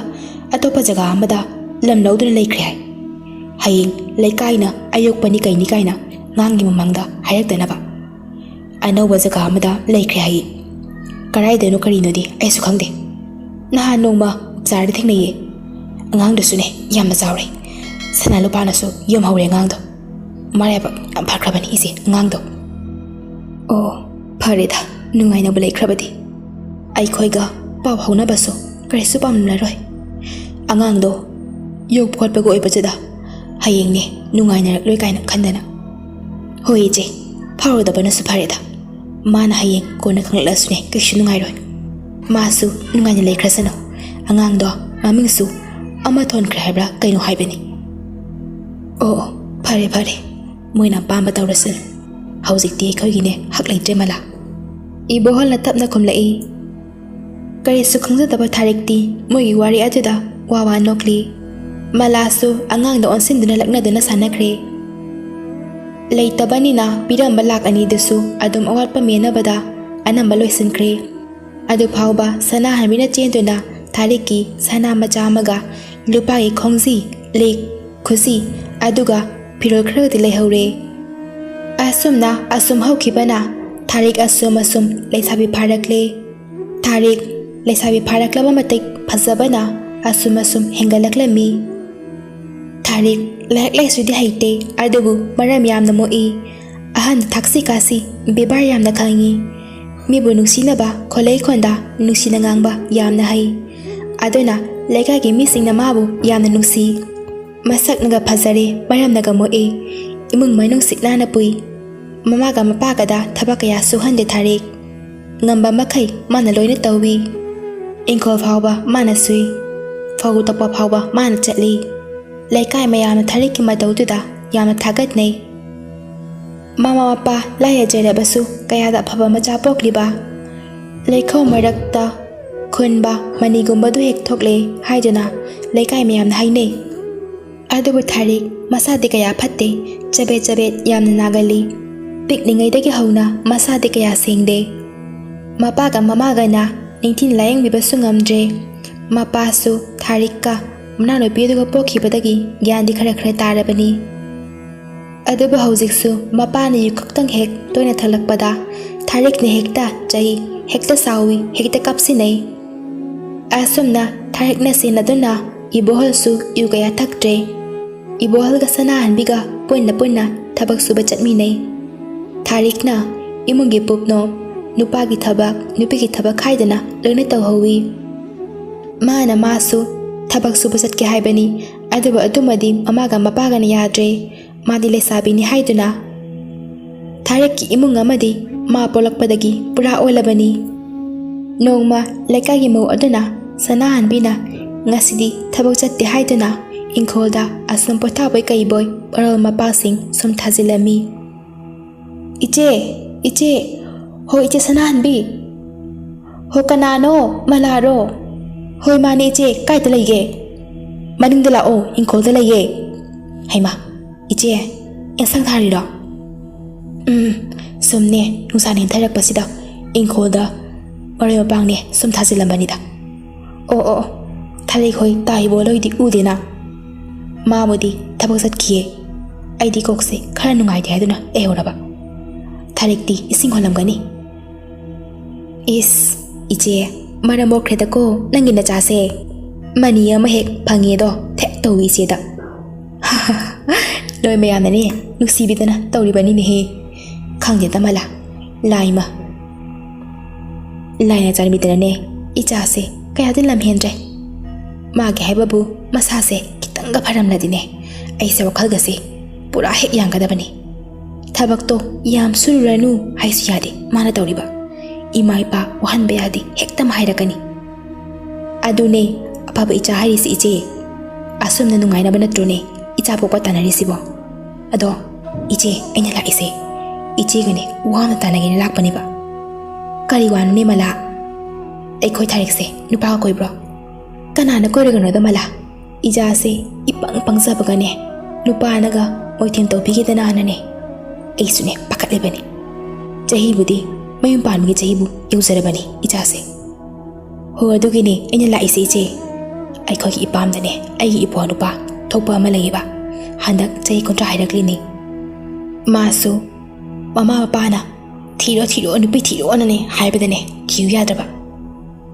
ꯑꯇꯣꯞꯄ ꯖꯒꯥ ꯑꯃꯗ ꯂꯝ ꯂꯧꯗꯨꯅ ꯂꯩꯈ꯭ꯔꯦ ꯍꯥꯏ꯫ ꯍꯌꯦꯡ ꯂꯩꯀꯥꯏꯅ ꯑꯌꯣꯛꯄꯅꯤ ꯀꯩꯅꯤ ꯀꯥꯏꯅ ꯉꯥꯡꯒꯤ ꯃꯃꯥꯡꯗ ꯍꯥꯏꯔꯛꯇꯅꯕ ꯑꯅꯧꯕ ꯖꯒꯥ ꯑꯃꯗ ꯂꯩꯈ꯭ꯔꯦ ꯍꯥꯏ꯫ ꯀꯗꯥꯏꯗꯅꯣ ꯀꯔꯤꯅꯣꯗꯤ ꯑꯩꯁꯨ ꯈꯪꯗꯦ꯫ ꯅꯍꯥꯟ ꯅꯣꯡꯃ ꯕꯖꯥꯔꯗ ꯊꯦꯡꯅꯩꯌꯦ꯫ ꯑꯉꯥꯡꯗꯨꯁꯨꯅꯦ ꯌꯥꯝꯅ ꯆꯥꯎꯔꯦ꯫ ꯁꯅꯥ ꯂꯨꯄꯥꯅꯁꯨ ꯌꯣꯝꯍꯧꯔꯦ ꯑꯉꯥꯡꯗꯣ꯫ ꯃꯔꯥꯏꯕꯛ ꯌꯥꯝ ꯐꯈ꯭ꯔꯕꯅꯤ ꯏꯆꯦ ꯑꯉꯥꯡꯗꯣ꯫ ꯑꯣ, ꯐꯔꯦꯗ, ꯅꯨꯡꯉꯥꯏꯅꯕꯨ ꯂꯩꯈ꯭ꯔꯕꯗꯤ꯫ ꯑꯩꯈꯣꯏꯒ ꯄꯥꯎ ꯐꯥꯎꯅꯕꯁꯨ ꯀꯔꯤꯁꯨ ꯄꯥꯝꯂꯔꯣꯏ꯫ ꯑꯉꯥꯡꯗꯣ ꯌꯣꯛꯄ ꯈꯣꯠꯄꯒ ꯑꯣꯏꯕꯁꯤꯗ ꯍꯌꯦꯡꯅꯦ ꯅꯨꯡꯉꯥꯏꯅꯔꯛꯂꯣꯏ ꯀꯥꯏꯅ ꯈꯟꯗꯅ꯫ ꯍꯣꯏ ꯏꯆꯦ, ꯐꯥꯎꯔꯨꯗꯕꯅꯁꯨ ꯐꯔꯦꯗ꯫ ꯃꯥꯅ ꯍꯌꯦꯡ ꯀꯣꯟꯅ ꯈꯪꯂꯛꯂꯁꯨꯅꯦ ꯀꯩꯁꯨ ꯅꯨꯡꯉꯥꯏꯔꯣꯏ꯫ ꯃꯥꯁꯨ ꯅꯨꯡꯉꯥꯏꯅ ꯂꯩꯈ꯭ꯔꯁꯅꯨ꯫ ꯑꯉꯥꯡꯗꯣ ꯃꯃꯤꯡꯁꯨ ꯑꯃ ꯊꯣꯟꯈ꯭ꯔꯦ ꯍꯥꯏꯕ꯭ꯔꯥ ꯀꯩꯅꯣ ꯍꯥꯏꯕꯅꯤ꯫ ꯑꯣ, ꯑꯣ, ꯐꯔꯦ, ꯐꯔꯦ꯫ ꯃꯣꯏꯅ ꯑꯄꯥꯝꯕ ꯇꯧꯔꯁꯅꯨ꯫ ꯍꯧꯖꯤꯛꯇꯤ ꯑꯩꯈꯣꯏꯒꯤꯅꯦ ꯍꯛ ꯂꯩꯇ꯭ꯔꯦ ꯃꯂꯥ꯫ ꯏꯕꯣꯍꯜꯅ ꯇꯞꯅ ꯈꯨꯝꯂꯛꯏ꯫ ꯀꯔꯤꯁꯨ ꯈꯪꯖꯗꯕ ꯊꯥꯔꯤꯛꯇꯤ ꯃꯣꯏꯒꯤ ꯋꯥꯔꯤ ꯑꯗꯨꯗ ꯋꯥ ꯋꯥ ꯅꯣꯛꯂꯤ꯫ ꯃꯂꯥꯁꯨ ꯑꯉꯥꯡꯗ ꯑꯣꯟꯁꯤꯟꯗꯨꯅ ꯂꯛꯅꯗꯨꯅ ꯁꯥꯟꯅꯈ꯭ꯔꯦ꯫ ꯂꯩꯇꯕꯅꯤꯅ ꯄꯤꯔꯝꯕ ꯂꯥꯛ ꯑꯅꯤꯗꯨꯁꯨ ꯑꯗꯨꯝ ꯑꯋꯥꯠꯄ ꯃꯦꯟꯅꯕꯗ ꯑꯅꯝꯕ ꯂꯣꯏꯁꯤꯟꯈ꯭ꯔꯦ꯫ ꯑꯗꯨ ꯐꯥꯎꯕ ꯁꯅꯥꯍꯟꯕꯤꯅ ꯆꯦꯟꯗꯨꯅ ꯊꯥꯔꯤꯛꯀꯤ ꯁꯅꯥ ꯃꯆꯥ ꯑꯃꯒ ꯂꯨꯄꯥꯒꯤ ꯈꯣꯡꯖꯤ, ꯂꯤꯛ, ꯈꯨꯖꯤ, ꯑꯗꯨꯒ ꯐꯤꯔꯣꯜ ꯈꯔꯗꯤ ꯂꯩꯍꯧꯔꯦ꯫ ꯑꯁꯨꯝꯅ ꯑꯁꯨꯝ ꯍꯧꯈꯤꯕꯅ ꯊꯥꯔꯤꯛ ꯑꯁꯨꯝ ꯑꯁꯨꯝ ꯂꯩꯁꯥꯕꯤ ꯐꯥꯔꯛꯂꯦ꯫ ꯊꯥꯔꯤꯛ ꯂꯩꯁꯥꯕꯤ ꯐꯥꯔꯛꯂꯕ ꯃꯇꯤꯛ ꯐꯖꯕꯅ ꯑꯁꯨꯝ ꯑꯁꯨꯝ ꯍꯦꯟꯒꯠꯂꯛꯂꯝꯃꯤ꯫ ꯊꯥꯔꯤꯛ ꯂꯥꯏꯔꯤꯛ ꯂꯥꯏꯁꯨꯗꯤ ꯍꯩꯇꯦ, ꯑꯗꯨꯕꯨ ꯃꯔꯝ ꯌꯥꯝꯅ ꯃꯣꯛꯏ꯫ ꯑꯍꯟꯗ ꯊꯛꯁꯤ ꯈꯥꯁꯤ, ꯕꯦꯕꯥꯔ ꯌꯥꯝꯅ ꯈꯪꯏ꯫ ꯃꯤꯕꯨ ꯅꯨꯡꯁꯤꯅꯕ, ꯈꯣꯂꯩ ꯈꯣꯟꯗ ꯅꯨꯡꯁꯤꯅ ꯉꯥꯡꯕ ꯌꯥꯝꯅ ꯍꯩ꯫ ꯑꯗꯨꯅ ꯂꯩꯀꯥꯏꯒꯤ ꯃꯤꯁꯤꯡꯅ ꯃꯥꯕꯨ ꯌꯥꯝꯅ ꯅꯨꯡꯁꯤ꯫ ꯃꯁꯛꯅꯒ ꯐꯖꯔꯦ, ꯃꯔꯝꯅꯒ ꯃꯣꯛꯏ꯫ ꯏꯃꯨꯡ ꯃꯅꯨꯡ ꯁꯤꯛ ꯅꯥꯟꯅ ꯄꯨꯏ꯫ ꯃꯃꯥꯒ ꯃꯄꯥꯒꯗ ꯊꯕꯛ ꯀꯌꯥ ꯁꯨꯍꯟꯗꯦ ꯊꯥꯔꯤꯛ꯫ ꯉꯝꯕ ꯃꯈꯩ ꯃꯥꯅ ꯂꯣꯏꯅ ꯇꯧꯏ꯫ ꯏꯪꯈꯣꯜ ꯐꯥꯎꯕ ꯃꯥꯅ ꯁꯨꯏ꯫ ꯐꯧ ꯇꯛꯄ ꯐꯥꯎꯕ ꯃꯥꯅ ꯆꯠꯂꯤ꯫ ꯂꯩꯀꯥꯏ ꯃꯌꯥꯝꯅ ꯊꯥꯔꯤꯛꯀꯤ ꯃꯇꯧꯗꯨꯗ ꯌꯥꯝꯅ ꯊꯥꯒꯠꯅꯩ꯫ ꯃꯃꯥ ꯃꯄꯥ ꯂꯥꯏꯔꯖꯔꯕꯁꯨ ꯀꯌꯥꯗ ꯑꯐꯕ ꯃꯆꯥ ꯄꯣꯛꯂꯤꯕ꯫ ꯂꯩꯈꯣꯝ ꯃꯔꯛꯇ ꯈꯨꯟꯕ ꯃꯅꯤꯒꯨꯝꯕꯗꯨ ꯍꯦꯛ ꯊꯣꯛꯂꯦ ꯍꯥꯏꯗꯨꯅ ꯂꯩꯀꯥꯏ ꯃꯌꯥꯝꯅ ꯍꯥꯏꯅꯩ꯫ ꯑꯗꯨꯕꯨ ꯊꯥꯔꯤꯛ ꯃꯁꯥꯗꯤ ꯀꯌꯥ ꯐꯠꯇꯦ, ꯆꯕꯦꯠ ꯆꯕꯦꯠ ꯌꯥꯝꯅ ꯅꯥꯒꯜꯂꯤ꯫ ꯄꯤꯛꯂꯤꯉꯩꯗꯒꯤ ꯍꯧꯅ ꯃꯁꯥꯗꯤ ꯀꯌꯥ ꯁꯦꯡꯗꯦ꯫ ꯃꯄꯥꯒ ꯃꯃꯥꯒꯅ ꯅꯤꯡꯊꯤꯅ ꯂꯥꯌꯦꯡꯕꯤꯕꯁꯨ ꯉꯝꯗ꯭ꯔꯦ꯫ ꯃꯄꯥꯁꯨ ꯊꯥꯔꯤꯛꯀ ꯃꯅꯥꯎꯅꯨꯄꯤ ꯑꯗꯨꯒ ꯄꯣꯛꯈꯤꯕꯗꯒꯤ ꯒ꯭ꯌꯥꯟꯗꯤ ꯈꯔ ꯈꯔ ꯇꯥꯔꯕꯅꯤ꯫ ꯑꯗꯨꯕꯨ ꯍꯧꯖꯤꯛꯁꯨ ꯃꯄꯥꯅ ꯌꯨ ꯈꯛꯇꯪ ꯍꯦꯛ ꯇꯣꯏꯅ ꯊꯛꯂꯛꯄꯗ ꯊꯥꯔꯤꯛꯅ ꯍꯦꯛꯇ ꯆꯩ, ꯍꯦꯛꯇ ꯁꯥꯎꯏ, ꯍꯦꯛꯇ ꯀꯥꯞꯁꯤꯟꯅꯩ꯫ ꯑꯁꯨꯝꯅ ꯊꯥꯔꯤꯛꯅ ꯁꯦꯟꯅꯗꯨꯅ ꯏꯕꯣꯍꯜꯁꯨ ꯌꯨ ꯀꯌꯥ ꯊꯛꯇ꯭ꯔꯦ꯫ ꯏꯕꯣꯍꯜꯒ ꯁꯅꯥꯍꯟꯕꯤꯒ ꯄꯨꯟꯅ ꯄꯨꯟꯅ ꯊꯕꯛ ꯁꯨꯕ ꯆꯠꯃꯤꯟꯅꯩ꯫ ꯊꯥꯔꯤꯛꯅ ꯏꯃꯨꯡꯒꯤ ꯄꯨꯞꯅꯣꯞ, ꯅꯨꯄꯥꯒꯤ ꯊꯕꯛ, ꯅꯨꯄꯤꯒꯤ ꯊꯕꯛ ꯈꯥꯏꯗꯅ ꯂꯣꯏꯅ ꯇꯧꯍꯧꯋꯤ꯫ ꯃꯥꯅ ꯃꯥꯁꯨ ꯊꯕꯛ ꯁꯨꯕ ꯆꯠꯀꯦ ꯍꯥꯏꯕꯅꯤ, ꯑꯗꯨꯕꯨ ꯑꯗꯨꯃꯗꯤ ꯃꯃꯥꯒ ꯃꯄꯥꯒꯅ ꯌꯥꯗ꯭ꯔꯦ꯫ ꯃꯥꯗꯤ ꯂꯩꯁꯥꯕꯤꯅꯤ ꯍꯥꯏꯗꯨꯅ꯫ ꯊꯥꯔꯤꯛꯀꯤ ꯏꯃꯨꯡ ꯑꯃꯗꯤ ꯃꯥ ꯄꯣꯛꯂꯛꯄꯗꯒꯤ ꯄꯨꯔꯥ ꯑꯣꯜꯂꯕꯅꯤ꯫ ꯅꯣꯡꯃ ꯂꯩꯀꯥꯏꯒꯤ ꯃꯧ ꯑꯗꯨꯅ ꯁꯅꯥꯍꯟꯕꯤꯅ ꯉꯁꯤꯗꯤ ꯊꯕꯛ ꯆꯠꯇꯦ ꯍꯥꯏꯗꯨꯅ ꯏꯪꯈꯣꯜꯗ ꯑꯁꯨꯝ ꯄꯣꯊꯥꯕꯣꯏ ꯀꯩꯕꯣꯏ ꯃꯔꯣꯜ ꯃꯄꯥꯛꯁꯤꯡ ꯁꯨꯝ ꯊꯥꯖꯤꯜꯂꯝꯃꯤ꯫ "ꯏꯆꯦ, ꯏꯆꯦ, ꯍꯣ ꯏꯆꯦ ꯁꯅꯥꯍꯟꯕꯤ, ꯍꯣ ꯀꯅꯥꯅꯣ, ꯃꯂꯥꯔꯣ?" "ꯍꯣꯏ ꯃꯥꯅꯦ ꯏꯆꯦ, ꯀꯥꯏꯗ ꯂꯩꯒꯦ?" "ꯃꯅꯤꯡꯗ ꯂꯥꯛꯑꯣ, ꯏꯪꯈꯣꯜꯗ ꯂꯩꯌꯦ꯫" "ꯍꯩꯃꯥ, ꯏꯆꯦ, ꯑꯦꯟꯁꯥꯡ ꯊꯥꯔꯤꯔꯣ?" "ꯎꯝ, ꯁꯨꯝꯅꯦ, ꯅꯨꯡꯁꯥ ꯅꯦꯝꯊꯔꯛꯄꯁꯤꯗ ꯏꯪꯈꯣꯜꯗ ꯃꯔꯣꯏ ꯃꯄꯥꯡꯅꯦ ꯁꯨꯝ ꯊꯥꯖꯤꯜꯂꯝꯕꯅꯤꯗ꯫" "ꯑꯣ, ꯑꯣ, ꯑꯣ, ꯊꯥꯔꯤꯛ ꯍꯣꯏ ꯇꯥ ꯏꯕꯣ ꯂꯣꯏꯗꯤ ꯎꯗꯦꯅ?" "ꯃꯥꯕꯨꯗꯤ ꯊꯕꯛ ꯆꯠꯈꯤꯌꯦ꯫ ꯑꯩꯗꯤ ꯀꯣꯛꯁꯦ ꯈꯔ ꯅꯨꯡꯉꯥꯏꯇꯦ ꯍꯥꯏꯗꯨꯅ ꯂꯩꯍꯧꯔꯕ꯫ ꯊꯥꯔꯤꯛꯇꯤ ꯏꯁꯤꯡ ꯍꯣꯜꯂꯝꯒꯅꯤ꯫" "ꯏꯁ, ꯏꯆꯦ, ꯃꯔꯝ ꯃꯣꯛꯈ꯭ꯔꯦꯗꯀꯣ ꯅꯪꯒꯤ ꯅꯆꯥꯁꯦ꯫ ꯃꯅꯤ ꯑꯃ ꯍꯦꯛ ꯐꯪꯉꯦꯗꯣ ꯊꯦꯛ ꯇꯧꯏ ꯏꯆꯦꯗ꯫" ꯅꯣꯏ ꯃꯌꯥꯝꯅꯅꯦ ꯅꯨꯡꯁꯤꯕꯤꯗꯅ ꯇꯧꯔꯤꯕꯅꯤꯅꯦꯍꯦ꯫ ꯈꯪꯗꯦꯗ ꯃꯂꯥ, ꯂꯥꯏꯃ, ꯂꯥꯏꯅ ꯆꯥꯟꯕꯤꯗꯅꯅꯦ ꯏꯆꯥꯁꯦ ꯀꯌꯥꯗꯤ ꯂꯝꯍꯦꯟꯗ꯭ꯔꯦ꯫ ꯃꯥꯒꯤ ꯍꯥꯏꯕꯕꯨ ꯃꯁꯥꯁꯦ ꯈꯤꯇꯪꯒ ꯐꯔꯝꯂꯗꯤꯅꯦ, ꯑꯩꯁꯦ ꯋꯥꯈꯜꯒꯁꯦ ꯄꯨꯔꯥ ꯍꯦꯛ ꯌꯥꯡꯒꯗꯕꯅꯤ꯫ ꯊꯕꯛꯇꯣ ꯌꯥꯝ ꯁꯨꯔꯨꯔꯅꯨ ꯍꯥꯏꯁꯨ ꯌꯥꯗꯦ ꯃꯥꯅ ꯇꯧꯔꯤꯕ꯫ ꯏꯃꯥ ꯏꯄꯥ ꯋꯥꯍꯟꯕ ꯌꯥꯗꯦ ꯍꯦꯛꯇ ꯍꯥꯏꯔꯛꯀꯅꯤ꯫ ꯑꯗꯨꯅꯦ ꯑꯐꯕ ꯏꯆꯥ ꯍꯥꯏꯔꯤꯁꯦ ꯏꯆꯦ꯫ ꯑꯁꯨꯝꯅ ꯅꯨꯡꯉꯥꯏꯅꯕ ꯅꯠꯇ꯭ꯔꯣꯅꯦ ꯏꯆꯥ ꯄꯣꯛꯄ ꯇꯥꯟꯅꯔꯤꯁꯤꯕꯣ? ꯑꯗꯣ ꯏꯆꯦ, ꯑꯩꯅ ꯂꯥꯛꯏꯁꯦ ꯏꯆꯦꯒꯅꯦ ꯋꯥ ꯑꯃ ꯇꯥꯟꯅꯒꯦꯅ ꯂꯥꯛꯄꯅꯦꯕ꯫ ꯀꯔꯤ ꯋꯥꯅꯣꯅꯦ ꯃꯂꯥ? ꯑꯩꯈꯣꯏ ꯊꯥꯔꯤꯛꯁꯦ ꯅꯨꯄꯥꯒ ꯀꯣꯏꯕ꯭ꯔꯣ? ꯀꯅꯥꯅ ꯀꯣꯏꯔꯒꯅꯣꯗ ꯃꯂꯥ? ꯏꯆꯥꯁꯦ ꯏꯄꯪ ꯄꯪꯖꯕꯒꯅꯦ ꯅꯨꯄꯥꯅꯒ ꯃꯣꯏꯊꯦꯝ ꯇꯧꯕꯤꯈꯤꯗꯅꯅꯅꯦ ꯑꯩꯁꯨꯅꯦ ꯄꯥꯈꯠꯂꯤꯕꯅꯤ꯫ ꯆꯍꯤꯕꯨꯗꯤ ꯃꯌꯨꯝ ꯄꯥꯟꯕꯒꯤ ꯆꯍꯤꯕꯨ ꯌꯧꯖꯔꯕꯅꯤ ꯏꯆꯥꯁꯦ꯫ ꯍꯣ, ꯑꯗꯨꯒꯤꯅꯦ ꯑꯩꯅ ꯂꯥꯛꯏꯁꯦ ꯏꯆꯦ꯫ ꯑꯩꯈꯣꯏꯒꯤ ꯏꯄꯥꯝꯗꯅꯦ ꯑꯩꯒꯤ ꯏꯄ꯭ꯋꯥ ꯅꯨꯄꯥ ꯊꯣꯛꯄ ꯑꯃ ꯂꯩꯌꯦꯕ꯫ ꯍꯟꯗꯛ ꯆꯍꯤ ꯀꯨꯟꯊ꯭ꯔꯥ ꯍꯥꯏꯔꯛꯂꯤꯅꯤ꯫ ꯃꯥꯁꯨ ꯃꯃꯥ ꯃꯄꯥꯅ "ꯊꯤꯔꯣ, ꯊꯤꯔꯣ, ꯅꯨꯄꯤ ꯊꯤꯔꯣꯅꯅꯦ" ꯍꯥꯏꯕꯗꯅꯦ ꯊꯤꯌꯨ ꯌꯥꯗ꯭ꯔꯕ꯫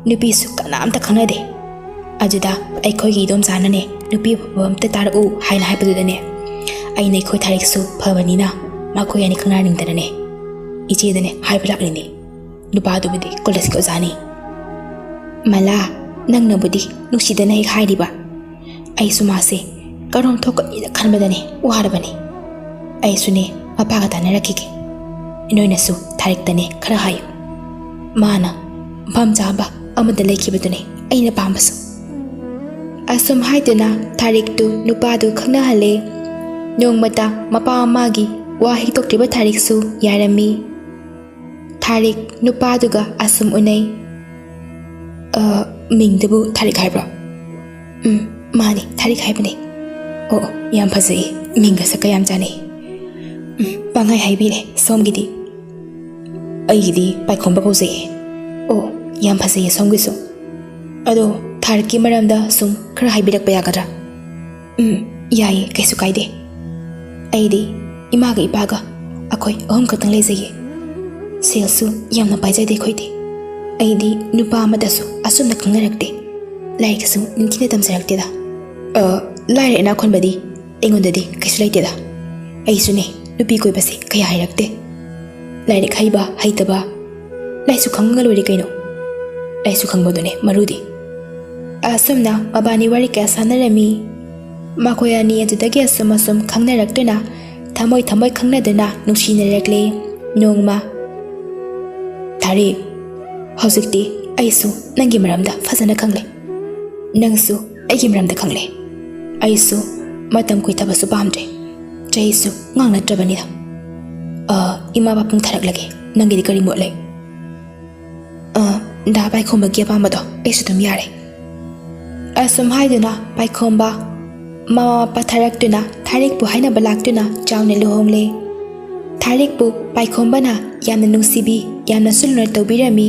ꯅꯨꯄꯤꯁꯨ ꯀꯅꯥꯝꯇ ꯈꯪꯅꯗꯦ꯫ ꯑꯗꯨꯗ ꯑꯩꯈꯣꯏꯒꯤ ꯏꯗꯣꯝꯆꯥꯅꯅꯦ, "ꯅꯨꯄꯤ ꯑꯐꯕ ꯑꯝꯇ ꯇꯥꯔꯛꯎ" ꯍꯥꯏꯅ ꯍꯥꯏꯕꯗꯨꯗꯅꯦ, ꯑꯩꯅ ꯑꯩꯈꯣꯏ ꯊꯥꯔꯤꯛꯁꯨ ꯐꯕꯅꯤꯅ ꯃꯈꯣꯏ ꯑꯅꯤ ꯈꯪꯅꯅꯤꯡꯗꯅꯅꯦ, ꯏꯆꯦꯗꯅꯦ ꯍꯥꯏꯕ ꯂꯥꯛꯂꯤꯅꯤ꯫ ꯅꯨꯄꯥꯗꯨꯕꯨꯗꯤ ꯀꯣꯂꯦꯖꯀꯤ ꯑꯣꯖꯥꯅꯤ꯫ "ꯃꯂꯥ, ꯅꯪꯅꯕꯨꯗꯤ ꯅꯨꯡꯁꯤꯗꯅ ꯍꯦꯛ ꯍꯥꯏꯔꯤꯕ, ꯑꯩꯁꯨ ꯃꯥꯁꯦ ꯀꯔꯣꯝ ꯊꯣꯛꯀꯅꯤꯅ ꯈꯟꯕꯗꯅꯦ ꯋꯥꯔꯕꯅꯤ꯫ ꯑꯩꯁꯨꯅꯦ ꯃꯄꯥꯒ ꯇꯥꯟꯅꯔꯛꯈꯤꯒꯦ꯫ ꯅꯣꯏꯅꯁꯨ ꯊꯥꯔꯤꯛꯇꯅꯦ ꯈꯔ ꯍꯥꯏꯌꯨ꯫ ꯃꯥꯅ ꯃꯐꯝ ꯆꯥꯕ ꯑꯃꯗ ꯂꯩꯈꯤꯕꯗꯨꯅꯦ ꯑꯩꯅ ꯄꯥꯝꯕꯁꯨ"꯫ ꯑꯁꯨꯝ ꯍꯥꯏꯗꯨꯅ ꯊꯥꯔꯤꯛꯇꯨ ꯅꯨꯄꯥꯗꯨ ꯈꯪꯅꯍꯜꯂꯦ꯫ ꯅꯣꯡꯃꯇ ꯃꯄꯥ ꯃꯃꯥꯒꯤ ꯋꯥ ꯍꯤꯛꯇꯣꯛꯇ꯭ꯔꯤꯕ ꯊꯥꯔꯤꯛꯁꯨ ꯌꯥꯔꯝꯃꯤ꯫ ꯊꯥꯔꯤꯛ ꯅꯨꯄꯥꯗꯨꯒ ꯑꯁꯨꯝ ꯎꯅꯩ꯫ "ꯑ, ꯃꯤꯡꯗꯨꯕꯨ ꯊꯥꯔꯤꯛ ꯍꯥꯏꯕ꯭ꯔꯣ?" "ꯎꯝ, ꯃꯥꯅꯤ, ꯊꯥꯔꯤꯛ ꯍꯥꯏꯕꯅꯤ"꯫ "ꯑꯣ, ꯑꯣ, ꯌꯥꯝ ꯐꯖꯩꯌꯦ꯫ ꯃꯤꯡꯒ ꯁꯛꯀ ꯌꯥꯝ ꯆꯥꯟꯅꯩ꯫ ꯎꯝ, ꯄꯪꯍꯥꯏ ꯍꯥꯏꯕꯤꯔꯦ꯫ ꯁꯣꯝꯒꯤꯗꯤ?" "ꯑꯩꯒꯤꯗꯤ ꯄꯥꯏꯈꯣꯝꯕ ꯀꯧꯖꯩꯌꯦ"꯫ "ꯑꯣ, ꯌꯥꯝ ꯐꯖꯩꯌꯦ ꯁꯣꯝꯒꯤꯁꯨ꯫ ꯑꯗꯣ ꯊꯥꯔꯤꯛꯀꯤ ꯃꯔꯝꯗ ꯁꯨꯝ ꯈꯔ ꯍꯥꯏꯕꯤꯔꯛꯄ ꯌꯥꯒꯗ꯭ꯔꯥ?" "ꯎꯝ, ꯌꯥꯏꯌꯦ, ꯀꯩꯁꯨ ꯀꯥꯏꯗꯦ꯫ ꯑꯩꯗꯤ ꯏꯃꯥꯒ ꯏꯄꯥꯒ ꯑꯩꯈꯣꯏ ꯑꯍꯨꯝ ꯈꯛꯇꯪ ꯂꯩꯖꯩꯌꯦ꯫ ꯁꯦꯜꯁꯨ ꯌꯥꯝꯅ ꯄꯥꯏꯖꯗꯦ ꯑꯩꯈꯣꯏꯗꯤ꯫ ꯑꯩꯗꯤ ꯅꯨꯄꯥ ꯑꯃꯗꯁꯨ ꯑꯁꯨꯝꯅ ꯈꯪꯅꯔꯛꯇꯦ꯫ ꯂꯥꯏꯔꯤꯛꯁꯨ ꯅꯤꯡꯊꯤꯅ ꯇꯝꯖꯔꯛꯇꯦꯗ꯫ ꯑ, ꯂꯥꯏꯔ ꯏꯅꯥꯛ ꯈꯨꯟꯕꯗꯤ ꯑꯩꯉꯣꯟꯗꯗꯤ ꯀꯩꯁꯨ ꯂꯩꯇꯦꯗ꯫ ꯑꯩꯁꯨꯅꯦ, ꯅꯨꯄꯤ ꯀꯣꯏꯕꯁꯦ ꯀꯌꯥ ꯍꯩꯔꯛꯇꯦ꯫ ꯂꯥꯏꯔꯤꯛ ꯍꯩꯕ ꯍꯩꯇꯕ, ꯂꯥꯏꯁꯨ ꯈꯪꯉꯒ ꯂꯣꯏꯔꯦ ꯀꯩꯅꯣ꯫ ꯂꯥꯏꯁꯨ ꯈꯪꯕꯗꯨꯅꯦ ꯃꯔꯨꯗꯤ"꯫ ꯑꯁꯨꯝꯅ ꯃꯕꯥꯅꯤ ꯋꯥꯔꯤ ꯀꯌꯥ ꯁꯥꯟꯅꯔꯝꯃꯤ꯫ ꯃꯈꯣꯏ ꯑꯅꯤ ꯑꯗꯨꯗꯒꯤ ꯑꯁꯨꯝ ꯑꯁꯨꯝ ꯈꯪꯅꯔꯛꯇꯨꯅ, ꯊꯃꯣꯏ ꯊꯃꯣꯏ ꯈꯪꯅꯗꯨꯅ ꯅꯨꯡꯁꯤꯅꯔꯛꯂꯦ꯫ ꯅꯣꯡꯃ, "ꯊꯥꯔꯤꯛ, ꯍꯧꯖꯤꯛꯇꯤ ꯑꯩꯁꯨ ꯅꯪꯒꯤ ꯃꯔꯝꯗ ꯐꯖꯅ ꯈꯪꯂꯦ꯫ ꯅꯪꯁꯨ ꯑꯩꯒꯤ ꯃꯔꯝꯗ ꯈꯪꯂꯦ꯫ ꯑꯩꯁꯨ ꯃꯇꯝ ꯀꯨꯏꯊꯕꯁꯨ ꯄꯥꯝꯗ꯭ꯔꯦ꯫ ꯆꯍꯤꯁꯨ ꯉꯥꯡꯅꯗ꯭ꯔꯕꯅꯤꯅ꯫ ꯑ, ꯏꯃꯥ ꯄꯥꯕꯨꯡ ꯊꯥꯔꯛꯂꯒꯦ꯫ ꯅꯪꯒꯤꯗꯤ ꯀꯔꯤ ꯃꯣꯠ ꯂꯩ?" "ꯑ, ꯗꯥ ꯄꯥꯏꯈꯣꯝꯕꯒꯤ ꯑꯄꯥꯝꯕꯗꯣ ꯑꯩꯁꯨ ꯑꯗꯨꯝ ꯌꯥꯔꯦ"꯫ ꯑꯁꯨꯝ ꯍꯥꯏꯗꯨꯅ ꯄꯥꯏꯈꯣꯝꯕ ꯃꯃꯥ ꯃꯄꯥ ꯊꯥꯔꯛꯇꯨꯅ ꯊꯥꯔꯤꯛꯄꯨ ꯍꯥꯏꯅꯕ ꯂꯥꯛꯇꯨꯅ ꯆꯥꯎꯅ ꯂꯨꯍꯣꯡꯂꯦ꯫ ꯊꯥꯔꯤꯛꯄꯨ ꯄꯥꯏꯈꯣꯝꯕꯅ ꯌꯥꯝꯅ ꯅꯨꯡꯁꯤꯕꯤ, ꯌꯥꯝꯅꯁꯨ ꯂꯨꯅ ꯇꯧꯕꯤꯔꯝꯃꯤ꯫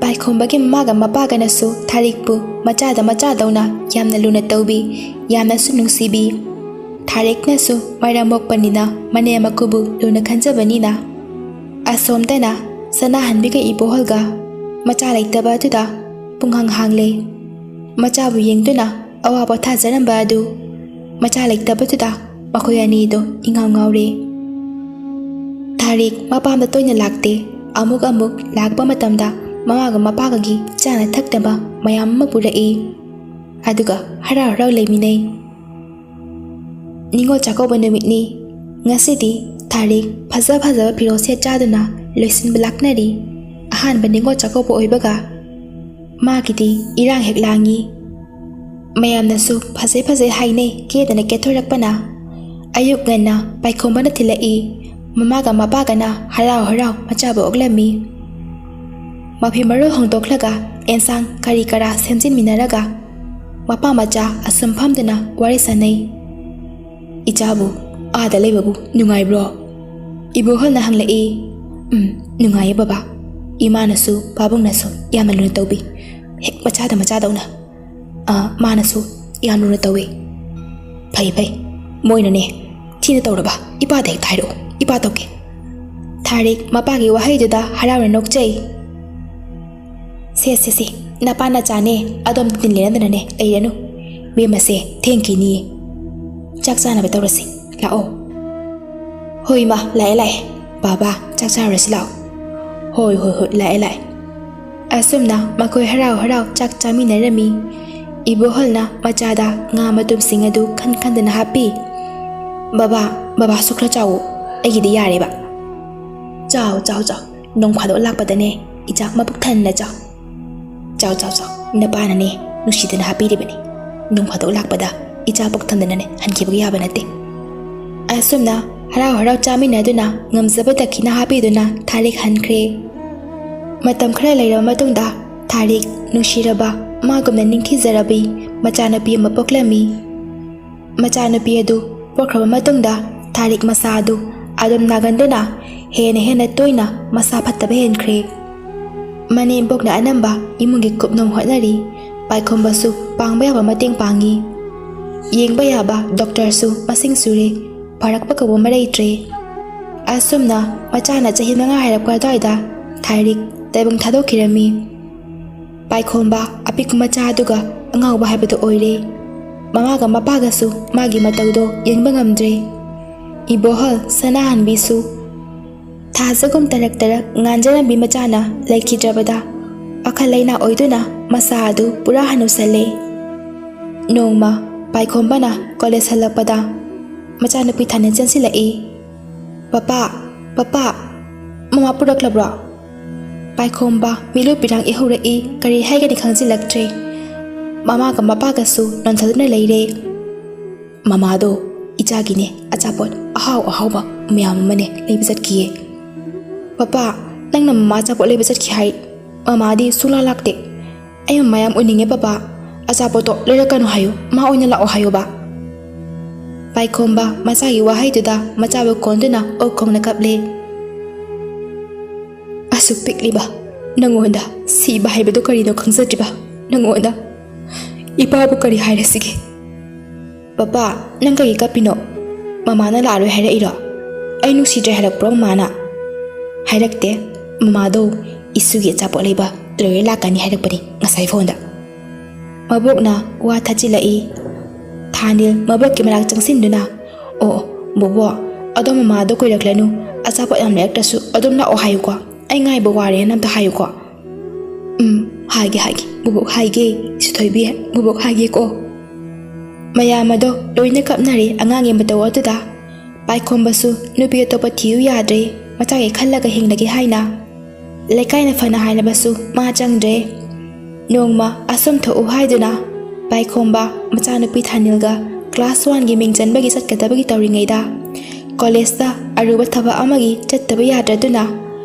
ꯄꯥꯏꯈꯣꯝꯕꯒꯤ ꯃꯃꯥꯒ ꯃꯄꯥꯒꯅꯁꯨ ꯊꯥꯔꯤꯛꯄꯨ ꯃꯆꯥꯗ ꯃꯆꯥꯗꯧꯅ ꯌꯥꯝꯅ ꯂꯨꯅ ꯇꯧꯕꯤ, ꯌꯥꯝꯅꯁꯨ ꯅꯨꯡꯁꯤꯕꯤ꯫ ꯊꯥꯔꯤꯛꯅꯁꯨ ꯃꯔꯝ ꯃꯣꯛꯄꯅꯤꯅ ꯃꯅꯦꯝ ꯃꯀꯨꯕꯨ ꯂꯨꯅ ꯈꯟꯖꯕꯅꯤꯅ꯫ ꯑꯁꯣꯝꯗꯅ ꯁꯅꯥꯍꯟꯕꯤꯒ ꯏꯕꯣꯍꯜꯒ ꯃꯆꯥ ꯂꯩꯇꯕ ꯑꯗꯨꯗ ꯄꯨꯡꯍꯥꯡ ꯍꯥꯡꯂꯦ꯫ ꯃꯆꯥꯕꯨ ꯌꯦꯡꯗꯨꯅ ꯑꯋꯥ ꯄꯣꯊꯥꯖꯔꯝꯕ ꯑꯗꯨ ꯃꯆꯥ ꯂꯩꯇꯕꯗꯨꯗ ꯃꯈꯣꯏ ꯑꯅꯤꯗꯣ ꯏꯉꯥꯎ ꯉꯥꯎꯔꯦ꯫ ꯊꯥꯔꯤꯛ ꯃꯄꯥꯝꯗ ꯇꯣꯏꯅ ꯂꯥꯛꯇꯦ꯫ ꯑꯃꯨꯛ ꯑꯃꯨꯛ ꯂꯥꯛꯄ ꯃꯇꯝꯗ ꯃꯃꯥꯒ ꯃꯄꯥꯒꯒꯤ ꯆꯥꯅ ꯊꯛꯅꯕ ꯃꯌꯥꯝ ꯑꯃ ꯄꯨꯔꯛꯏ꯫ ꯑꯗꯨꯒ ꯍꯔꯥꯎ ꯍꯔꯥꯎ ꯂꯩꯃꯤꯟꯅꯩ꯫ ꯅꯤꯉꯣꯜ ꯆꯥꯛꯀꯧꯕ ꯅꯨꯃꯤꯠꯅꯤ꯫ ꯉꯁꯤꯗꯤ ꯊꯥꯔꯤꯛ ꯐꯖ ꯐꯖꯕ ꯐꯤꯔꯣꯜ ꯁꯦꯠ ꯆꯥꯗꯨꯅ ꯂꯣꯏꯁꯤꯟꯕ ꯂꯥꯛꯅꯔꯤ꯫ ꯑꯍꯥꯟꯕ ꯅꯤꯉꯣꯜ ꯆꯥꯛꯀꯧꯕ ꯑꯣꯏꯕꯒ ꯃꯥꯒꯤꯗꯤ ꯏꯔꯥꯡ ꯍꯦꯛ ꯂꯥꯡꯉꯤ꯫ ꯃꯌꯥꯝꯅꯁꯨ ꯐꯖꯩ ꯐꯖꯩ ꯍꯥꯏꯅꯩ, ꯀꯦꯗꯅ ꯀꯦꯊꯣꯔꯛꯄꯅ꯫ ꯑꯌꯨꯛ ꯉꯟꯅ ꯄꯥꯏꯈꯣꯝꯕꯅ ꯊꯤꯜꯂꯛꯏ꯫ ꯃꯃꯥꯒ ꯃꯄꯥꯒꯅ ꯍꯔꯥꯎ ꯍꯔꯥꯎ ꯃꯆꯥꯕꯨ ꯑꯣꯛꯂꯝꯃꯤ꯫ ꯃꯐꯤ ꯃꯔꯣꯜ ꯍꯣꯡꯗꯣꯛꯂꯒ ꯑꯦꯟꯁꯥꯡ ꯀꯔꯤ ꯀꯔꯥ ꯁꯦꯝꯖꯤꯟꯃꯤꯟꯅꯔꯒ ꯃꯄꯥ ꯃꯆꯥ ꯑꯁꯨꯝ ꯐꯝꯗꯨꯅ ꯋꯥꯔꯤ ꯁꯥꯟꯅꯩ꯫ "ꯏꯆꯥꯕꯨ ꯑꯥꯗ ꯂꯩꯕꯕꯨ ꯅꯨꯡꯉꯥꯏꯕ꯭ꯔꯣ?" ꯏꯕꯣꯍꯜꯅ ꯍꯪꯂꯛꯏ꯫ "ꯎꯝ, ꯅꯨꯡꯉꯥꯏꯌꯦ ꯕꯕꯥ꯫ ꯏꯃꯥꯅꯁꯨ ꯄꯥꯕꯨꯡꯅꯁꯨ ꯌꯥꯝꯅ ꯂꯨꯅ ꯇꯧꯕꯤ꯫ ꯍꯦꯛ ꯃꯆꯥꯗ ꯃꯆꯥꯗꯧꯅ꯫ ꯑꯥ, ꯃꯥꯅꯁꯨ ꯌꯥꯝ ꯂꯨꯅ ꯇꯧꯋꯤ꯫" "ꯐꯩ, ꯐꯩ꯫ ꯃꯣꯏꯅꯅꯦ ꯊꯤꯅ ꯇꯧꯔꯕ ꯏꯄꯥꯗ ꯍꯦꯛꯇ ꯍꯥꯏꯔꯛꯑꯣ꯫ ꯏꯄꯥ ꯇꯧꯒꯦ꯫" ꯊꯥꯔꯤꯛ ꯃꯄꯥꯒꯤ ꯋꯥꯍꯩꯗꯨꯗ ꯍꯔꯥꯎꯅ ꯅꯣꯛꯆꯩ꯫ "ꯁꯦ, ꯁꯦ, ꯁꯦ, ꯅꯄꯥ ꯅꯆꯥꯅꯦ, ꯑꯗꯣꯝꯗ ꯇꯤꯟ ꯂꯦꯟꯅꯗꯅꯅꯦ ꯂꯩꯔꯅꯨ꯫ ꯕꯦꯝꯃꯁꯦ ꯊꯦꯡꯈꯤꯅꯤꯌꯦ꯫ ꯆꯥꯛ ꯆꯥꯅꯕ ꯇꯧꯔꯁꯤ꯫ ꯂꯥꯛꯑꯣ꯫" "ꯍꯣꯏ, ꯏꯃꯥ, ꯂꯥꯛꯑꯦ, ꯂꯥꯛꯑꯦ꯫ ꯕꯥꯕꯥ, ꯆꯥꯛ ꯆꯥꯔꯨꯔꯁꯤ ꯂꯥꯛꯑꯣ꯫" "ꯍꯣꯏ, ꯍꯣꯏ, ꯍꯣꯏ, ꯂꯥꯛꯑꯦ, ꯂꯥꯛꯑꯦ꯫" ꯑꯁꯨꯝꯅ ꯃꯈꯣꯏ ꯍꯔꯥꯎ ꯍꯔꯥꯎ ꯆꯥꯛ ꯆꯥꯃꯤꯟꯅꯔꯝꯃꯤ꯫ ꯏꯕꯣꯍꯜꯅ ꯃꯆꯥꯗ ꯉꯥ ꯃꯇꯨꯝꯁꯤꯡ ꯑꯗꯨ ꯈꯟ ꯈꯟꯗꯅ ꯍꯥꯞꯄꯤ꯫ "ꯕꯕꯥ, ꯕꯕꯥꯁꯨ ꯈꯔ ꯆꯥꯎꯋꯣ꯫ ꯑꯩꯒꯤꯗꯤ ꯌꯥꯔꯦꯕ꯫" "ꯆꯥꯎ, ꯆꯥꯎ, ꯆꯥꯎ꯫ ꯅꯣꯡ ꯐꯥꯗꯣꯛ ꯂꯥꯛꯄꯗꯅꯦ ꯏꯆꯥ ꯃꯄꯨꯛ ꯊꯟꯅ ꯆꯥꯎ꯫ ꯆꯥꯎ, ꯆꯥꯎ, ꯆꯥꯎ꯫ ꯅꯄꯥꯅꯅꯦ ꯅꯨꯡꯁꯤꯗꯅ ꯍꯥꯞꯄꯤꯔꯤꯕꯅꯤ꯫ ꯅꯣꯡ ꯐꯥꯗꯣꯛ ꯂꯥꯛꯄꯗ ꯏꯆꯥ ꯄꯨꯛ ꯊꯟꯗꯅꯅꯦ ꯍꯟꯈꯤꯕꯒ ꯌꯥꯕ ꯅꯠꯇꯦ꯫" ꯑꯁꯨꯝꯅ ꯍꯔꯥꯎ ꯍꯔꯥꯎ ꯆꯥꯃꯤꯟꯅꯗꯨꯅ ꯉꯝꯖꯕ ꯗꯈꯤꯅꯥ ꯍꯥꯞꯄꯤꯗꯨꯅ ꯊꯥꯔꯤꯛ ꯍꯟꯈ꯭ꯔꯦ꯫ ꯃꯇꯝ ꯈꯔ ꯂꯩꯔꯕ ꯃꯇꯨꯡꯗ ꯊꯥꯔꯤꯛ ꯅꯨꯡꯁꯤꯔꯕ ꯃꯥꯒꯨꯝꯅ ꯅꯤꯡꯊꯤꯖꯔꯕꯤ ꯃꯆꯥꯅꯨꯄꯤ ꯑꯃ ꯄꯣꯛꯂꯝꯃꯤ꯫ ꯃꯆꯥꯅꯨꯄꯤ ꯑꯗꯨ ꯄꯣꯛꯈ꯭ꯔꯕ ꯃꯇꯨꯡꯗ ꯊꯥꯔꯤꯛ ꯃꯁꯥ ꯑꯗꯨ ꯑꯗꯨꯝ ꯅꯥꯒꯟꯗꯨꯅ ꯍꯦꯟꯅ ꯍꯦꯟꯅ ꯇꯣꯏꯅ ꯃꯁꯥ ꯐꯠꯇꯕ ꯍꯦꯟꯈ꯭ꯔꯦ꯫ ꯃꯅꯦꯝꯕꯣꯛꯅ ꯑꯅꯝꯕ ꯏꯃꯨꯡꯒꯤ ꯀꯨꯞꯅꯣꯝ ꯍꯣꯠꯅꯔꯤ꯫ ꯄꯥꯏꯈꯣꯝꯕꯁꯨ ꯄꯥꯡꯕ ꯌꯥꯕ ꯃꯇꯦꯡ ꯄꯥꯡꯉꯤ꯫ ꯌꯦꯡꯕ ꯌꯥꯕ ꯗꯣꯛꯇꯔꯁꯨ ꯃꯁꯤꯡ ꯁꯨꯔꯦ꯫ ꯐꯔꯛꯄ ꯀꯧꯕ ꯑꯃ ꯂꯩꯇ꯭ꯔꯦ꯫ ꯑꯁꯨꯝꯅ ꯃꯆꯥꯅ ꯆꯍꯤ ꯃꯉꯥ ꯍꯥꯏꯔꯛꯄ ꯑꯗꯨꯋꯥꯏꯗ ꯊꯥꯔꯤꯛ ꯇꯥꯏꯕꯪ ꯊꯥꯗꯣꯛꯈꯤꯔꯝꯃꯤ꯫ ꯄꯥꯏꯈꯣꯝꯕ ꯑꯄꯤꯛꯄ ꯃꯆꯥ ꯑꯗꯨꯒ ꯑꯉꯥꯎꯕ ꯍꯥꯏꯕꯗꯨ ꯑꯣꯏꯔꯦ꯫ ꯃꯃꯥꯒ ꯃꯄꯥꯒꯁꯨ ꯃꯥꯒꯤ ꯃꯇꯧꯗꯣ ꯌꯦꯡꯕ ꯉꯝꯗ꯭ꯔꯦ꯫ ꯏꯕꯣꯍꯜ ꯁꯅꯥꯍꯟꯕꯤꯁꯨ ꯊꯥꯖꯒꯨꯝ ꯇꯔꯛ ꯇꯔꯛ ꯉꯥꯟꯖꯔꯝꯕꯤ ꯃꯆꯥꯅ ꯂꯩꯈꯤꯗ꯭ꯔꯕꯗ ꯋꯥꯈꯜ ꯂꯩꯅꯥ ꯑꯣꯏꯗꯨꯅ ꯃꯁꯥ ꯑꯗꯨ ꯄꯨꯔꯥ ꯍꯅꯨꯁꯜꯂꯦ꯫ ꯅꯣꯡꯃ ꯄꯥꯏꯈꯣꯝꯕꯅ ꯀꯣꯂꯦꯖ ꯍꯜꯂꯛꯄꯗ ꯃꯆꯥꯅꯨꯄꯤ ꯊꯥꯅ ꯆꯦꯟꯁꯤꯜꯂꯛꯏ꯫ "ꯄꯄꯥ, ꯄꯄꯥ, ꯃꯃꯥ ꯄꯨꯔꯛꯂꯕ꯭ꯔꯣ?" ꯄꯥꯏꯈꯣꯝꯕ ꯃꯤꯂꯨ ꯄꯤꯔꯥꯡ ꯏꯍꯧꯔꯛꯏ꯫ ꯀꯔꯤ ꯍꯥꯏꯒꯅꯤ ꯈꯪꯖꯤꯜꯂꯛꯇ꯭ꯔꯦ꯫ ꯃꯃꯥꯒ ꯃꯄꯥꯒꯁꯨ ꯅꯣꯟꯊꯗꯨꯅ ꯂꯩꯔꯦ꯫ "ꯃꯃꯥꯗꯣ ꯏꯆꯥꯒꯤꯅꯦ ꯑꯆꯥꯄꯣꯠ ꯑꯍꯥꯎ ꯑꯍꯥꯎꯕ ꯃꯌꯥꯝ ꯑꯃꯅꯦ ꯂꯩꯕ ꯆꯠꯈꯤꯌꯦ꯫ ꯄꯄꯥ, ꯅꯪꯅ ꯃꯃꯥ ꯑꯆꯥꯄꯣꯠ ꯂꯩꯕ ꯆꯠꯈꯤ ꯍꯥꯏ꯫ ꯃꯃꯥꯗꯤ ꯁꯨꯡꯂꯥꯛ ꯂꯥꯛꯇꯦ꯫ ꯑꯩ ꯃꯃꯥ ꯌꯥꯝ ꯎꯅꯤꯡꯉꯦ ꯄꯄꯥ꯫ ꯑꯆꯥꯄꯣꯠꯇꯣ ꯂꯩꯔꯛꯀꯅꯨ ꯍꯥꯏꯌꯨ, ꯃꯥ ꯑꯣꯏꯅ ꯂꯥꯛꯑꯣ ꯍꯥꯏꯌꯨꯕ꯫" ꯄꯥꯏꯈꯣꯝꯕ ꯃꯆꯥꯒꯤ ꯋꯥꯍꯩꯗꯨꯗ ꯃꯆꯥꯕꯨ ꯀꯣꯟꯗꯨꯅ ꯑꯣꯛ ꯈꯣꯡꯅ ꯀꯞꯂꯦ꯫ "ꯑꯁꯨꯛ ꯄꯤꯛꯂꯤꯕ ꯅꯪꯉꯣꯟꯗ ꯁꯤꯕ ꯍꯥꯏꯕꯗꯨ ꯀꯔꯤꯅꯣ ꯈꯪꯖꯗ꯭ꯔꯤꯕ ꯅꯪꯉꯣꯟꯗ ꯏꯄꯥꯕꯨ ꯀꯔꯤ ꯍꯥꯏꯔꯁꯤꯒꯦ?" "ꯄꯄꯥ, ꯅꯪ ꯀꯔꯤ ꯀꯞꯄꯤꯅꯣ? ꯃꯃꯥꯅ ꯂꯥꯛꯑꯔꯣꯏ ꯍꯥꯏꯔꯛꯏꯔꯣ? ꯑꯩ ꯅꯨꯡꯁꯤꯗ꯭ꯔꯦ ꯍꯥꯏꯔꯛꯄ꯭ꯔꯣ ꯃꯃꯥꯅ?" "ꯍꯥꯏꯔꯛꯇꯦ꯫ ꯃꯃꯥꯗꯣ ꯏꯁꯨꯒꯤ ꯑꯆꯥꯄꯣꯠ ꯂꯩꯕ ꯂꯣꯏꯔ ꯂꯥꯛꯀꯅꯤ ꯍꯥꯏꯔꯛꯄꯅꯤ ꯉꯁꯥꯏ ꯐꯣꯟꯗ꯫" ꯃꯕꯣꯛꯅ ꯋꯥ ꯊꯠꯆꯤꯜꯂꯛꯏ꯫ ꯊꯥꯅꯤꯜ ꯃꯕꯣꯛꯀꯤ ꯃꯅꯥꯛ ꯆꯪꯁꯤꯟꯗꯨꯅ, "ꯑꯣ, ꯑꯣ, ꯕꯣꯕꯣ, ꯑꯗꯣ ꯃꯃꯥꯗꯣ ꯀꯨꯏꯔꯛꯂꯅꯨ, ꯑꯆꯥꯄꯣꯠ ꯌꯥꯝ ꯂꯩꯔꯛꯇ꯭ꯔꯁꯨ ꯑꯗꯨꯝ ꯂꯥꯛꯑꯣ ꯍꯥꯏꯌꯨꯀꯣ꯫ ꯑꯩ ꯉꯥꯏꯕ ꯋꯥꯔꯦꯅ ꯑꯝꯇ ꯍꯥꯏꯌꯨꯀꯣ꯫" "ꯎꯝ, ꯍꯥꯏꯒꯦ, ꯍꯥꯏꯒꯦ, ꯕꯣꯕꯣꯛ ꯍꯥꯏꯒꯦ, ꯁꯤꯊꯣꯏꯕꯤ, ꯕꯣꯕꯣꯛ ꯍꯥꯏꯒꯦꯀꯣ꯫" ꯃꯌꯥꯝ ꯑꯗꯣ ꯂꯣꯏꯅ ꯀꯞꯅꯔꯦ ꯑꯉꯥꯡꯒꯤ ꯃꯇꯧ ꯑꯗꯨꯗ꯫ ꯄꯥꯏꯈꯣꯝꯕꯁꯨ ꯅꯨꯄꯤ ꯑꯇꯣꯞꯄ ꯊꯤꯌꯨ ꯌꯥꯗ꯭ꯔꯦ, ꯃꯆꯥꯒꯤ ꯈꯜꯂꯒ ꯍꯤꯡꯂꯒꯦ ꯍꯥꯏꯅ꯫ ꯂꯩꯀꯥꯏꯅ ꯐꯅ ꯍꯥꯏꯔꯕꯁꯨ ꯃꯥ ꯆꯪꯗ꯭ꯔꯦ꯫ ꯅꯣꯡꯃ ꯑꯁꯨꯝ ꯊꯣꯛꯎ ꯍꯥꯏꯗꯨꯅ ꯄꯥꯏꯈꯣꯝꯕ ꯃꯆꯥꯅꯨꯄꯤ ꯊꯥꯅꯤꯜꯒ ꯀ꯭ꯂꯥꯁ ꯋꯥꯟꯒꯤ ꯃꯤꯡ ꯆꯟꯕꯒꯤ ꯆꯠꯀꯗꯕꯒꯤ ꯇꯧꯔꯤꯉꯩꯗ ꯀꯣꯂꯦꯖꯇ ꯑꯔꯨꯕ ꯊꯕꯛ ꯑꯃꯒꯤ ꯆꯠꯇꯕ ꯌꯥꯗ꯭ꯔꯗꯨꯅ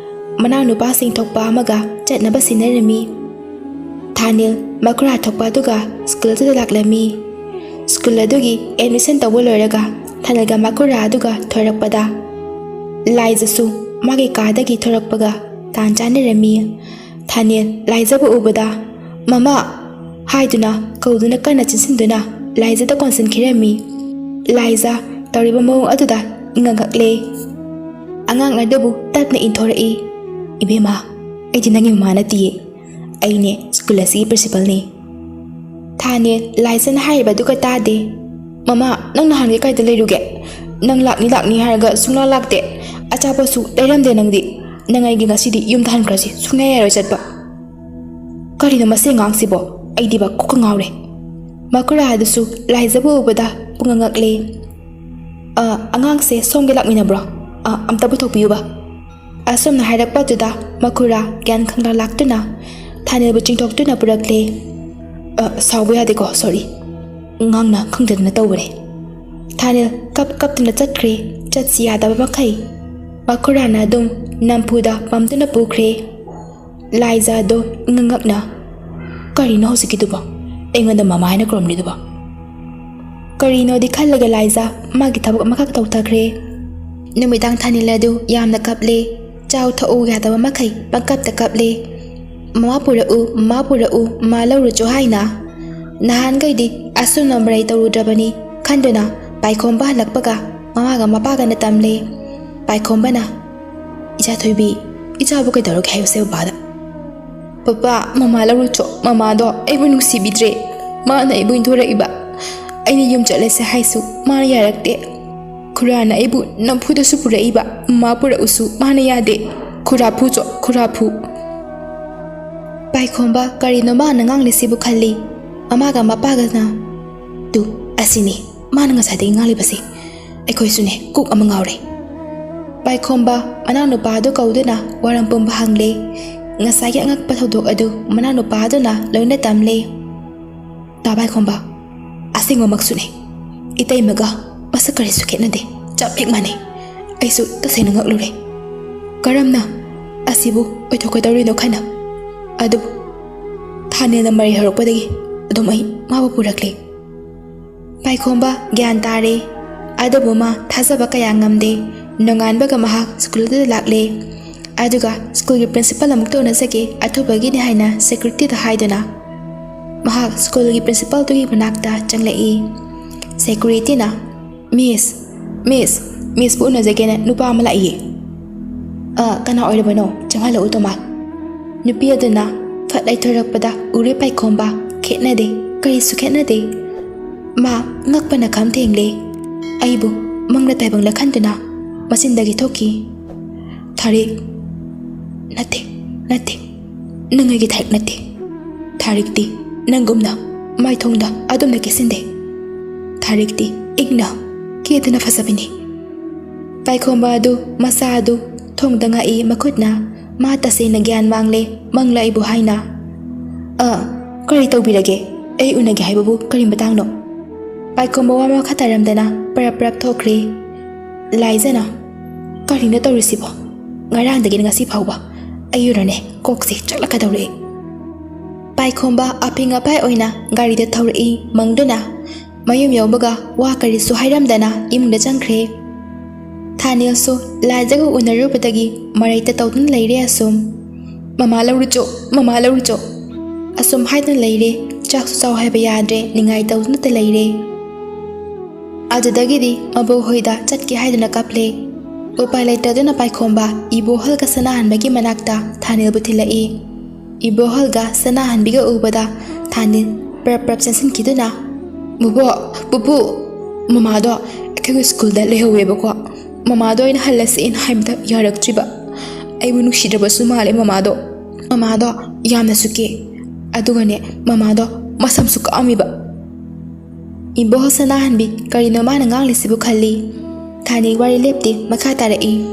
ꯃꯅꯥꯎꯅꯨꯄꯥꯁꯤꯡ ꯊꯣꯛꯄ ꯑꯃꯒ ꯆꯠꯅꯕ ꯁꯤꯟꯅꯔꯝꯃꯤ꯫ ꯊꯥꯅꯤꯜ ꯃꯈꯨꯔꯥ ꯊꯣꯛꯄ ꯑꯗꯨꯒ ꯁ꯭ꯀꯨꯜ ꯑꯗꯨꯗ ꯂꯥꯛꯂꯝꯃꯤ꯫ ꯁ꯭ꯀꯨꯜ ꯑꯗꯨꯒꯤ ꯑꯦꯗꯃꯤꯁꯟ ꯇꯧꯕ ꯂꯣꯏꯔꯒ ꯊꯥꯅꯤꯜꯒ ꯃꯈꯨꯔꯥ ꯑꯗꯨꯒ ꯊꯣꯔꯛꯄꯗ ꯂꯥꯏꯖꯁꯨ ꯃꯥꯒꯤ ꯀꯥꯗꯒꯤ ꯊꯣꯔꯛꯄꯒ ꯇꯥꯟ ꯆꯥꯅꯔꯝꯃꯤ꯫ ꯊꯥꯅꯤꯜ ꯂꯥꯏꯖꯕꯨ ꯎꯕꯗ "ꯃꯃꯥ" ꯍꯥꯏꯗꯨꯅ ꯀꯧꯗꯨꯅ ꯀꯟꯅ ꯆꯤꯟꯁꯤꯟꯗꯨꯅ ꯂꯥꯏꯖꯗ ꯀꯣꯟꯁꯤꯟꯈꯤꯔꯝꯃꯤ꯫ ꯂꯥꯏꯖ ꯇꯧꯔꯤꯕ ꯃꯑꯣꯡ ꯑꯗꯨꯗ ꯏꯉꯛ ꯉꯛꯂꯦ꯫ ꯑꯉꯥꯡ ꯑꯗꯨꯕꯨ ꯇꯞꯅ ꯏꯟꯊꯣꯔꯛꯏ꯫ "ꯏꯕꯦꯝꯃ, ꯑꯩꯗꯤ ꯅꯪꯒꯤ ꯃꯃꯥ ꯅꯠꯇꯤꯌꯦ꯫ ꯑꯩꯅꯦ ꯁ꯭ꯀꯨꯜ ꯑꯁꯤꯒꯤ ꯄ꯭ꯔꯤꯟꯁꯤꯄꯜꯅꯤ꯫" ꯊꯥꯅꯦꯜ, ꯂꯥꯏꯖꯅ ꯍꯥꯏꯔꯤꯕ ꯑꯗꯨꯒ ꯇꯥꯗꯦ꯫ "ꯃꯃꯥ, ꯅꯪ ꯅꯍꯥꯟꯒꯩ ꯀꯥꯏꯗ ꯂꯩꯔꯨꯒꯦ? ꯅꯪ ꯂꯥꯛꯅꯤ ꯂꯥꯛꯅꯤ ꯍꯥꯏꯔꯒ ꯁꯨꯡꯂꯥꯛ ꯂꯥꯛꯇꯦ꯫ ꯑꯆꯥꯄꯣꯠꯁꯨ ꯂꯩꯔꯝꯗꯦ ꯅꯪꯗꯤ꯫ ꯅꯪ ꯑꯩꯒꯤ ꯉꯁꯤꯗꯤ ꯌꯨꯝꯗ ꯍꯟꯈ꯭ꯔꯁꯤ, ꯁꯨꯡꯌꯥ ꯌꯥꯔꯣꯏ ꯆꯠꯄ꯫" ꯀꯔꯤꯅꯣ ꯃꯁꯤ ꯑꯉꯥꯡꯁꯤꯕꯣ? ꯑꯩꯗꯤꯕ ꯀꯣꯛꯀ ꯉꯥꯎꯔꯦ꯫ ꯃꯈꯨꯔꯥ ꯑꯗꯨꯁꯨ ꯂꯥꯏꯖꯕꯨ ꯎꯕꯗ ꯄꯨꯡꯉꯛ ꯉꯛꯂꯦ꯫ "ꯑ, ꯑꯉꯥꯡꯁꯦ ꯁꯣꯝꯒꯤ ꯂꯥꯛꯃꯤꯟꯅꯕ꯭ꯔꯣ? ꯑ, ꯑꯝꯇ ꯄꯨꯊꯣꯛꯄꯤꯌꯨꯕ꯫" ꯑꯁꯨꯝꯅ ꯍꯥꯏꯔꯛꯄꯗꯨꯗ ꯃꯈꯨꯔꯥ ꯒ꯭ꯌꯥꯟ ꯈꯪꯂꯥ ꯂꯥꯛꯇꯨꯅ ꯊꯥꯅꯦꯜꯕꯨ ꯆꯤꯡꯊꯣꯛꯇꯨꯅ ꯄꯨꯔꯛꯂꯦ꯫ "ꯑ, ꯁꯥꯎꯕ ꯌꯥꯗꯦꯀꯣ, ꯁꯣꯔꯤ꯫ ꯑꯉꯥꯡꯅ ꯈꯪꯗꯗꯅ ꯇꯧꯕꯅꯦ꯫" ꯊꯥꯅꯦꯜ ꯀꯞ ꯀꯞꯇꯨꯅ ꯆꯠꯈ꯭ꯔꯦ, ꯆꯠꯁꯤ ꯌꯥꯗꯕ ꯃꯈꯩ꯫ ꯃꯈꯨꯔꯥꯅ ꯑꯗꯨꯝ ꯅꯝꯐꯨꯗ ꯄꯝꯗꯨꯅ ꯄꯨꯈ꯭ꯔꯦ꯫ ꯂꯥꯏꯖꯥꯗꯣ ꯏꯉꯛ ꯉꯛꯅ, "ꯀꯔꯤꯅꯣ ꯍꯧꯖꯤꯛꯀꯤꯗꯨꯕꯣ? ꯑꯩꯉꯣꯟꯗ ꯃꯃꯥ ꯍꯥꯏꯅ ꯀꯧꯔꯝꯂꯤꯗꯨꯕꯣ?" ꯀꯔꯤꯅꯣꯗꯤ ꯈꯜꯂꯒ ꯂꯥꯏꯖꯥ ꯃꯥꯒꯤ ꯊꯕꯛ ꯑꯃꯈꯛ ꯇꯧꯊꯈ꯭ꯔꯦ꯫ ꯅꯨꯃꯤꯗꯥꯡ ꯊꯥꯅꯤꯜ ꯑꯗꯨ ꯌꯥꯝꯅ ꯀꯞꯂꯦ꯫ ꯆꯥꯎ ꯊꯛꯎ ꯌꯥꯗꯕ ꯃꯈꯩ ꯄꯪꯀꯞꯇ ꯀꯞꯂꯦ꯫ "ꯃꯃꯥ ꯄꯨꯔꯛꯎ, ꯃꯃꯥ ꯄꯨꯔꯛꯎ, ꯃꯃꯥ ꯂꯧꯔꯨꯆꯣ" ꯍꯥꯏꯅ꯫ ꯅꯍꯥꯟꯈꯩꯗꯤ ꯑꯁꯨꯝꯅ ꯃꯔꯩ ꯇꯧꯔꯨꯗ꯭ꯔꯕꯅꯤ ꯈꯟꯗꯨꯅ ꯄꯥꯏꯈꯣꯝꯕ ꯍꯜꯂꯛꯄꯒ ꯃꯃꯥꯒ ꯃꯄꯥꯒꯅ ꯇꯝꯂꯦ꯫ ꯄꯥꯏꯈꯣꯝꯕꯅ, "ꯏꯆꯥ ꯊꯣꯏꯕꯤ, ꯏꯆꯥꯕꯨ ꯀꯩꯗꯧꯔꯒꯦ ꯍꯥꯏꯌꯨꯁꯦ ꯕꯕꯥꯗ?" "ꯄꯄꯥ, ꯃꯃꯥ ꯂꯧꯔꯨꯆꯣ, ꯃꯃꯥꯗꯣ ꯑꯩꯕꯨ ꯅꯨꯡꯁꯤꯕꯤꯗ꯭ꯔꯦ꯫ ꯃꯥꯅ ꯑꯩꯕꯨ ꯏꯟꯊꯣꯔꯛꯏꯕ꯫ ꯑꯩꯅ ꯌꯨꯝ ꯆꯠꯂꯁꯦ ꯍꯥꯏꯁꯨ ꯃꯥꯅ ꯌꯥꯔꯛꯇꯦ꯫ ꯈꯨꯔꯥꯅ ꯑꯩꯕꯨ ꯅꯝꯐꯨꯗꯁꯨ ꯄꯨꯔꯛꯏꯕ, ꯃꯃꯥ ꯄꯨꯔꯛꯎꯁꯨ ꯃꯥꯅ ꯌꯥꯗꯦ꯫ ꯈꯨꯔꯥ ꯐꯨꯆꯣ, ꯈꯨꯔꯥ ꯐꯨ꯫" ꯄꯥꯏꯈꯣꯝꯕ ꯀꯔꯤꯅꯣ ꯃꯥꯅ ꯉꯥꯡꯂꯤꯁꯤꯕꯨ ꯈꯜꯂꯤ꯫ ꯃꯃꯥꯒ ꯃꯄꯥꯒꯅ, "ꯇꯨ, ꯑꯁꯤꯅꯤ ꯃꯥꯅ ꯉꯁꯥꯏꯗꯒꯤ ꯉꯥꯡꯂꯤꯕꯁꯤ꯫ ꯑꯩꯈꯣꯏꯁꯨꯅꯦ ꯀꯣꯛ ꯑꯃ ꯉꯥꯎꯔꯦ꯫" ꯄꯥꯏꯈꯣꯝꯕ ꯃꯅꯥꯎꯅꯨꯄꯥ ꯑꯗꯨ ꯀꯧꯗꯨꯅ ꯋꯥꯔꯝ ꯄꯨꯝꯕ ꯍꯪꯂꯦ꯫ ꯉꯁꯥꯏꯒꯤ ꯑꯉꯛꯄ ꯊꯧꯗꯣꯛ ꯑꯗꯨ ꯃꯅꯥꯎꯅꯨꯄꯥ ꯑꯗꯨꯅ ꯂꯣꯏꯅ ꯇꯝꯂꯦ꯫ "ꯇꯥ ꯄꯥꯏꯈꯣꯝꯕ, ꯑꯁꯦꯡꯕꯃꯛꯁꯨꯅꯦ꯫ ꯏꯇꯩꯃꯒ ꯃꯁꯛ ꯀꯔꯤꯁꯨ ꯈꯦꯠꯅꯗꯦ, ꯆꯞ ꯍꯦꯛ ꯃꯥꯟꯅꯩ꯫ ꯑꯩꯁꯨ ꯇꯁꯦꯡꯅ ꯉꯛꯂꯨꯔꯦ꯫ ꯀꯔꯝꯅ ꯑꯁꯤꯕꯨ ꯑꯣꯏꯊꯣꯛꯀꯗꯧꯔꯤꯅꯣ ꯈꯟꯅ꯫ ꯑꯗꯨꯕꯨ ꯊꯥꯅꯦꯜꯅ ꯃꯔꯩ ꯍꯧꯔꯛꯄꯗꯒꯤ ꯑꯗꯨꯝ ꯑꯩ ꯃꯥꯕꯨ ꯄꯨꯔꯛꯂꯦ꯫" ꯄꯥꯏꯈꯣꯝꯕ ꯒ꯭ꯌꯥꯟ ꯇꯥꯔꯦ꯫ ꯑꯗꯨꯕꯨ ꯃꯥ ꯊꯥꯖꯕ ꯀꯌꯥ ꯉꯝꯗꯦ꯫ ꯅꯣꯡꯉꯥꯟꯕꯒ ꯃꯍꯥꯛ ꯁ꯭ꯀꯨꯜꯗꯨꯗ ꯂꯥꯛꯂꯦ꯫ ꯑꯗꯨꯒ ꯁ꯭ꯀꯨꯜꯒꯤ ꯄ꯭ꯔꯤꯟꯁꯤꯄꯥꯜ ꯑꯃꯨꯛꯇ ꯎꯅꯖꯒꯦ, ꯑꯊꯨꯕꯒꯤꯅꯤ ꯍꯥꯏꯅ ꯁꯦꯀ꯭ꯌꯨꯔꯤꯇꯤꯗ ꯍꯥꯏꯗꯨꯅ ꯃꯍꯥꯛ ꯁ꯭ꯀꯨꯜꯒꯤ ꯄ꯭ꯔꯤꯟꯁꯤꯄꯥꯜꯗꯨꯒꯤ ꯃꯅꯥꯛꯇ ꯆꯪꯂꯛꯏ꯫ ꯁꯦꯀ꯭ꯌꯨꯔꯤꯇꯤꯅ, "ꯃꯤꯁ, ꯃꯤꯁ, ꯃꯤꯁꯄꯨ ꯎꯅꯖꯒꯦꯅ ꯅꯨꯄꯥ ꯑꯃ ꯂꯥꯛꯏꯌꯦ꯫" "ꯑ, ꯀꯅꯥ ꯑꯣꯏꯔꯕꯅꯣ? ꯆꯪꯍꯜꯂꯛꯎ ꯇꯣꯃꯥ꯫" ꯅꯨꯄꯤ ꯑꯗꯨꯅ ꯐꯠ ꯂꯩꯊꯣꯔꯛꯄꯗ ꯎꯔꯦ ꯄꯥꯏꯈꯣꯝꯕ꯫ ꯈꯦꯠꯅꯗꯦ꯫ "ꯀꯔꯤꯁꯨ ꯈꯦꯠꯅꯗꯦ꯫ ꯃꯥ ꯉꯛꯄꯅ ꯈꯝ ꯊꯦꯡꯂꯦ꯫ ꯑꯩꯕꯨ ꯃꯪꯂ ꯇꯥꯏꯕꯪꯂ ꯈꯟꯗꯨꯅ ꯃꯆꯤꯟꯗꯒꯤ ꯊꯣꯛꯈꯤ, "ꯊꯥꯔꯤꯛ, ꯅꯠꯇꯦ, ꯅꯠꯇꯦ, ꯅꯪ ꯑꯩꯒꯤ ꯊꯥꯔꯤꯛ ꯅꯠꯇꯦ꯫ ꯊꯥꯔꯤꯛꯇꯤ ꯅꯪꯒꯨꯝꯅ ꯃꯥꯏꯊꯣꯡꯗ ꯑꯗꯨꯝꯅ ꯀꯦꯁꯤꯟꯗꯦ꯫ ꯊꯥꯔꯤꯛꯇꯤ ꯏꯪꯅ ꯀꯦꯗꯨꯅ ꯐꯖꯕꯅꯤ"꯫ ꯄꯥꯏꯈꯣꯝꯕ ꯑꯗꯨ ꯃꯆꯥ ꯑꯗꯨ ꯊꯣꯡꯗ ꯉꯥꯛꯏ ꯃꯈꯨꯠꯅ꯫ ꯃꯥ ꯇꯁꯦꯡꯅ ꯒ꯭ꯌꯥꯟ ꯃꯥꯡꯂꯦ, ꯃꯪꯂ ꯑꯩꯕꯨ ꯍꯥꯏꯅ꯫ "ꯑ, ꯀꯔꯤ ꯇꯧꯕꯤꯔꯒꯦ? ꯑꯩ ꯎꯅꯒꯦ ꯍꯥꯏꯕꯕꯨ ꯀꯔꯤ ꯃꯇꯥꯡꯅꯣ?" ꯄꯥꯏꯈꯣꯝꯕ ꯋꯥ ꯃꯈꯥ ꯇꯥꯔꯝꯗꯅ ꯄꯔꯞ ꯄꯔꯞ ꯊꯣꯛꯈ꯭ꯔꯦ꯫ ꯂꯥꯏꯖꯅ, "ꯀꯔꯤꯅꯣ ꯇꯧꯔꯤꯁꯤꯕꯣ? ꯉꯔꯥꯡꯗꯒꯤ ꯉꯁꯤ ꯐꯥꯎꯕ ꯑꯩ ꯎꯔꯅꯦ, ꯀꯣꯛꯁꯦ ꯆꯥꯛꯂꯛꯀꯗꯧꯔꯦ"꯫ ꯄꯥꯏꯈꯣꯝꯕ ꯑꯄꯤꯡ ꯑꯄꯥꯏ ꯑꯣꯏꯅ ꯒꯥꯔꯤꯗ ꯊꯧꯔꯛꯏ ꯃꯪꯗꯨꯅ꯫ ꯃꯌꯨꯝ ꯌꯧꯕꯒ ꯋꯥ ꯀꯔꯤꯁꯨ ꯍꯥꯏꯔꯝꯗꯅ ꯏꯃꯨꯡꯗ ꯆꯪꯈ꯭ꯔꯦ꯫ ꯊꯥꯅꯤꯜꯁꯨ ꯂꯥꯏꯖꯒ ꯎꯅꯔꯨꯕꯗꯒꯤ ꯃꯔꯩꯇ ꯇꯧꯗꯨꯅ ꯂꯩꯔꯦ ꯑꯁꯨꯝ꯫ "ꯃꯃꯥ ꯂꯧꯔꯨꯆꯣ, ꯃꯃꯥ ꯂꯧꯔꯨꯆꯣ" ꯑꯁꯨꯝ ꯍꯥꯏꯗꯨꯅ ꯂꯩꯔꯦ꯫ ꯆꯥꯛꯁꯨ ꯆꯥꯎ ꯍꯥꯏꯕ ꯌꯥꯗ꯭ꯔꯦ, ꯅꯤꯡꯉꯥꯏ ꯇꯧꯗꯨꯅꯇ ꯂꯩꯔꯦ꯫ ꯑꯗꯨꯗꯒꯤꯗꯤ ꯃꯕꯣꯛ ꯍꯣꯏꯗ ꯆꯠꯀꯦ ꯍꯥꯏꯗꯨꯅ ꯀꯞꯂꯦ꯫ ꯎꯄꯥꯏ ꯂꯩꯇꯗꯨꯅ ꯄꯥꯏꯈꯣꯝꯕ ꯏꯕꯣꯍꯜꯒ ꯁꯅꯥꯍꯟꯕꯒꯤ ꯃꯅꯥꯛꯇ ꯊꯥꯅꯤꯜꯕꯨ ꯊꯤꯜꯂꯛꯏ꯫ ꯏꯕꯣꯍꯜꯒ ꯁꯅꯥꯍꯟꯕꯤꯒ ꯎꯕꯗ ꯊꯥꯅꯤꯜ ꯄ꯭ꯔꯞ ꯄ꯭ꯔꯞ ꯆꯦꯟꯁꯤꯟꯈꯤꯗꯨꯅ, "ꯕꯣꯕꯣꯛ, ꯄꯨꯄꯨ, ꯃꯃꯥꯗꯣ ꯑꯩꯈꯣꯏꯒꯤ ꯁ꯭ꯀꯨꯜꯗ ꯂꯩꯍꯧꯋꯦꯕꯀꯣ꯫ ꯃꯃꯥꯗꯣ ꯑꯩꯅ ꯍꯜꯂꯁꯦꯅ ꯍꯥꯏꯕꯗ ꯌꯥꯔꯛꯇ꯭ꯔꯤꯕ꯫ ꯑꯩꯕꯨ ꯅꯨꯡꯁꯤꯗ꯭ꯔꯕꯁꯨ ꯃꯥꯜꯂꯦ ꯃꯃꯥꯗꯣ꯫ ꯃꯃꯥꯗꯣ ꯌꯥꯝꯅꯁꯨ ꯀꯦ꯫ ꯑꯗꯨꯒꯅꯦ, ꯃꯃꯥꯗꯣ ꯃꯁꯝꯁꯨ ꯀꯛꯑꯝꯃꯤꯕ"꯫ ꯏꯕꯣ ꯁꯅꯥꯍꯟꯕꯤ ꯀꯔꯤꯅꯣ ꯃꯥꯅ ꯉꯥꯡꯂꯤꯁꯤꯕꯨ ꯈꯜꯂꯤ꯫ ꯊꯥꯅꯤ ꯋꯥꯔꯤ ꯂꯦꯞꯇꯦ, ꯃꯈꯥ ꯇꯥꯔꯛꯏ꯫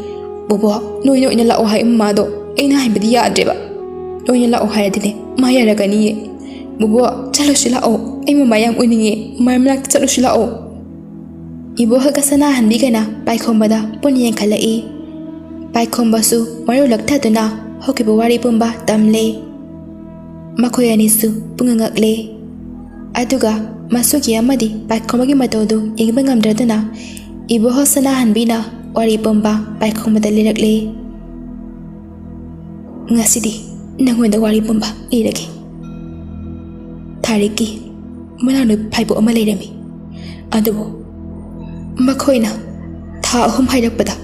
"ꯕꯣꯕꯣꯛ, ꯅꯣꯏꯅ ꯑꯣꯏꯅ ꯂꯥꯛꯑꯣ ꯍꯥꯏ ꯃꯃꯥꯗꯣ꯫ ꯑꯩꯅ ꯍꯥꯏꯕꯗꯤ ꯌꯥꯗ꯭ꯔꯦꯕ꯫ ꯅꯣꯏꯅ ꯂꯥꯛꯑꯣ ꯍꯥꯏꯔꯗꯤꯅꯦ, ꯃꯥ ꯌꯥꯔꯛꯀꯅꯤꯌꯦ꯫ ꯕꯣꯕꯣꯛ, ꯆꯠꯂꯨꯁꯤ ꯂꯥꯛꯑꯣ꯫ ꯑꯩ ꯃꯃꯥ ꯌꯥꯝ ꯎꯅꯤꯡꯉꯦ꯫ ꯃꯃꯥ ꯃꯅꯥꯛꯇ ꯆꯠꯂꯨꯁꯤ ꯂꯥꯛꯑꯣ"꯫ ꯏꯕꯣꯍꯜꯒ ꯁꯅꯥꯍꯟꯕꯤꯒꯅ ꯄꯥꯏꯈꯣꯝꯕꯗ ꯄꯨꯟꯅ ꯌꯦꯡꯈꯠꯂꯛꯏ꯫ ꯄꯥꯏꯈꯣꯝꯕꯁꯨ ꯃꯔꯨ ꯂꯛꯊꯗꯨꯅ ꯍꯧꯈꯤꯕ ꯋꯥꯔꯤ ꯄꯨꯝꯕ ꯇꯝꯂꯦ꯫ ꯃꯈꯣꯏ ꯑꯅꯤꯁꯨ ꯄꯨꯡꯉꯛ ꯉꯛꯂꯦ꯫ ꯑꯗꯨꯒ ꯃꯁꯨꯒꯤ ꯑꯃꯗꯤ ꯄꯥꯏꯈꯣꯝꯕꯒꯤ ꯃꯇꯧꯗꯨ ꯌꯦꯡꯕ ꯉꯝꯗ꯭ꯔꯗꯨꯅ ꯏꯕꯣꯍꯜ ꯁꯅꯥꯍꯟꯕꯤꯅ ꯋꯥꯔꯤ ꯄꯨꯝꯕ ꯄꯥꯏꯈꯣꯝꯕꯗ ꯂꯤꯔꯛꯂꯦ꯫ "ꯉꯁꯤꯗꯤ ꯅꯪꯉꯣꯟꯗ ꯋꯥꯔꯤ ꯄꯨꯝꯕ ꯂꯤꯔꯒꯦ꯫ ꯊꯥꯔꯤꯛꯀꯤ ꯃꯅꯥꯎꯅꯨꯄꯤ ꯐꯥꯏꯕꯣꯛ ꯑꯃ ꯂꯩꯔꯝꯃꯤ꯫ ꯑꯗꯨꯕꯨ ꯃꯈꯣꯏꯅ ꯊꯥ ꯑꯍꯨꯝ ꯍꯥꯏꯔꯛꯄꯗ"꯫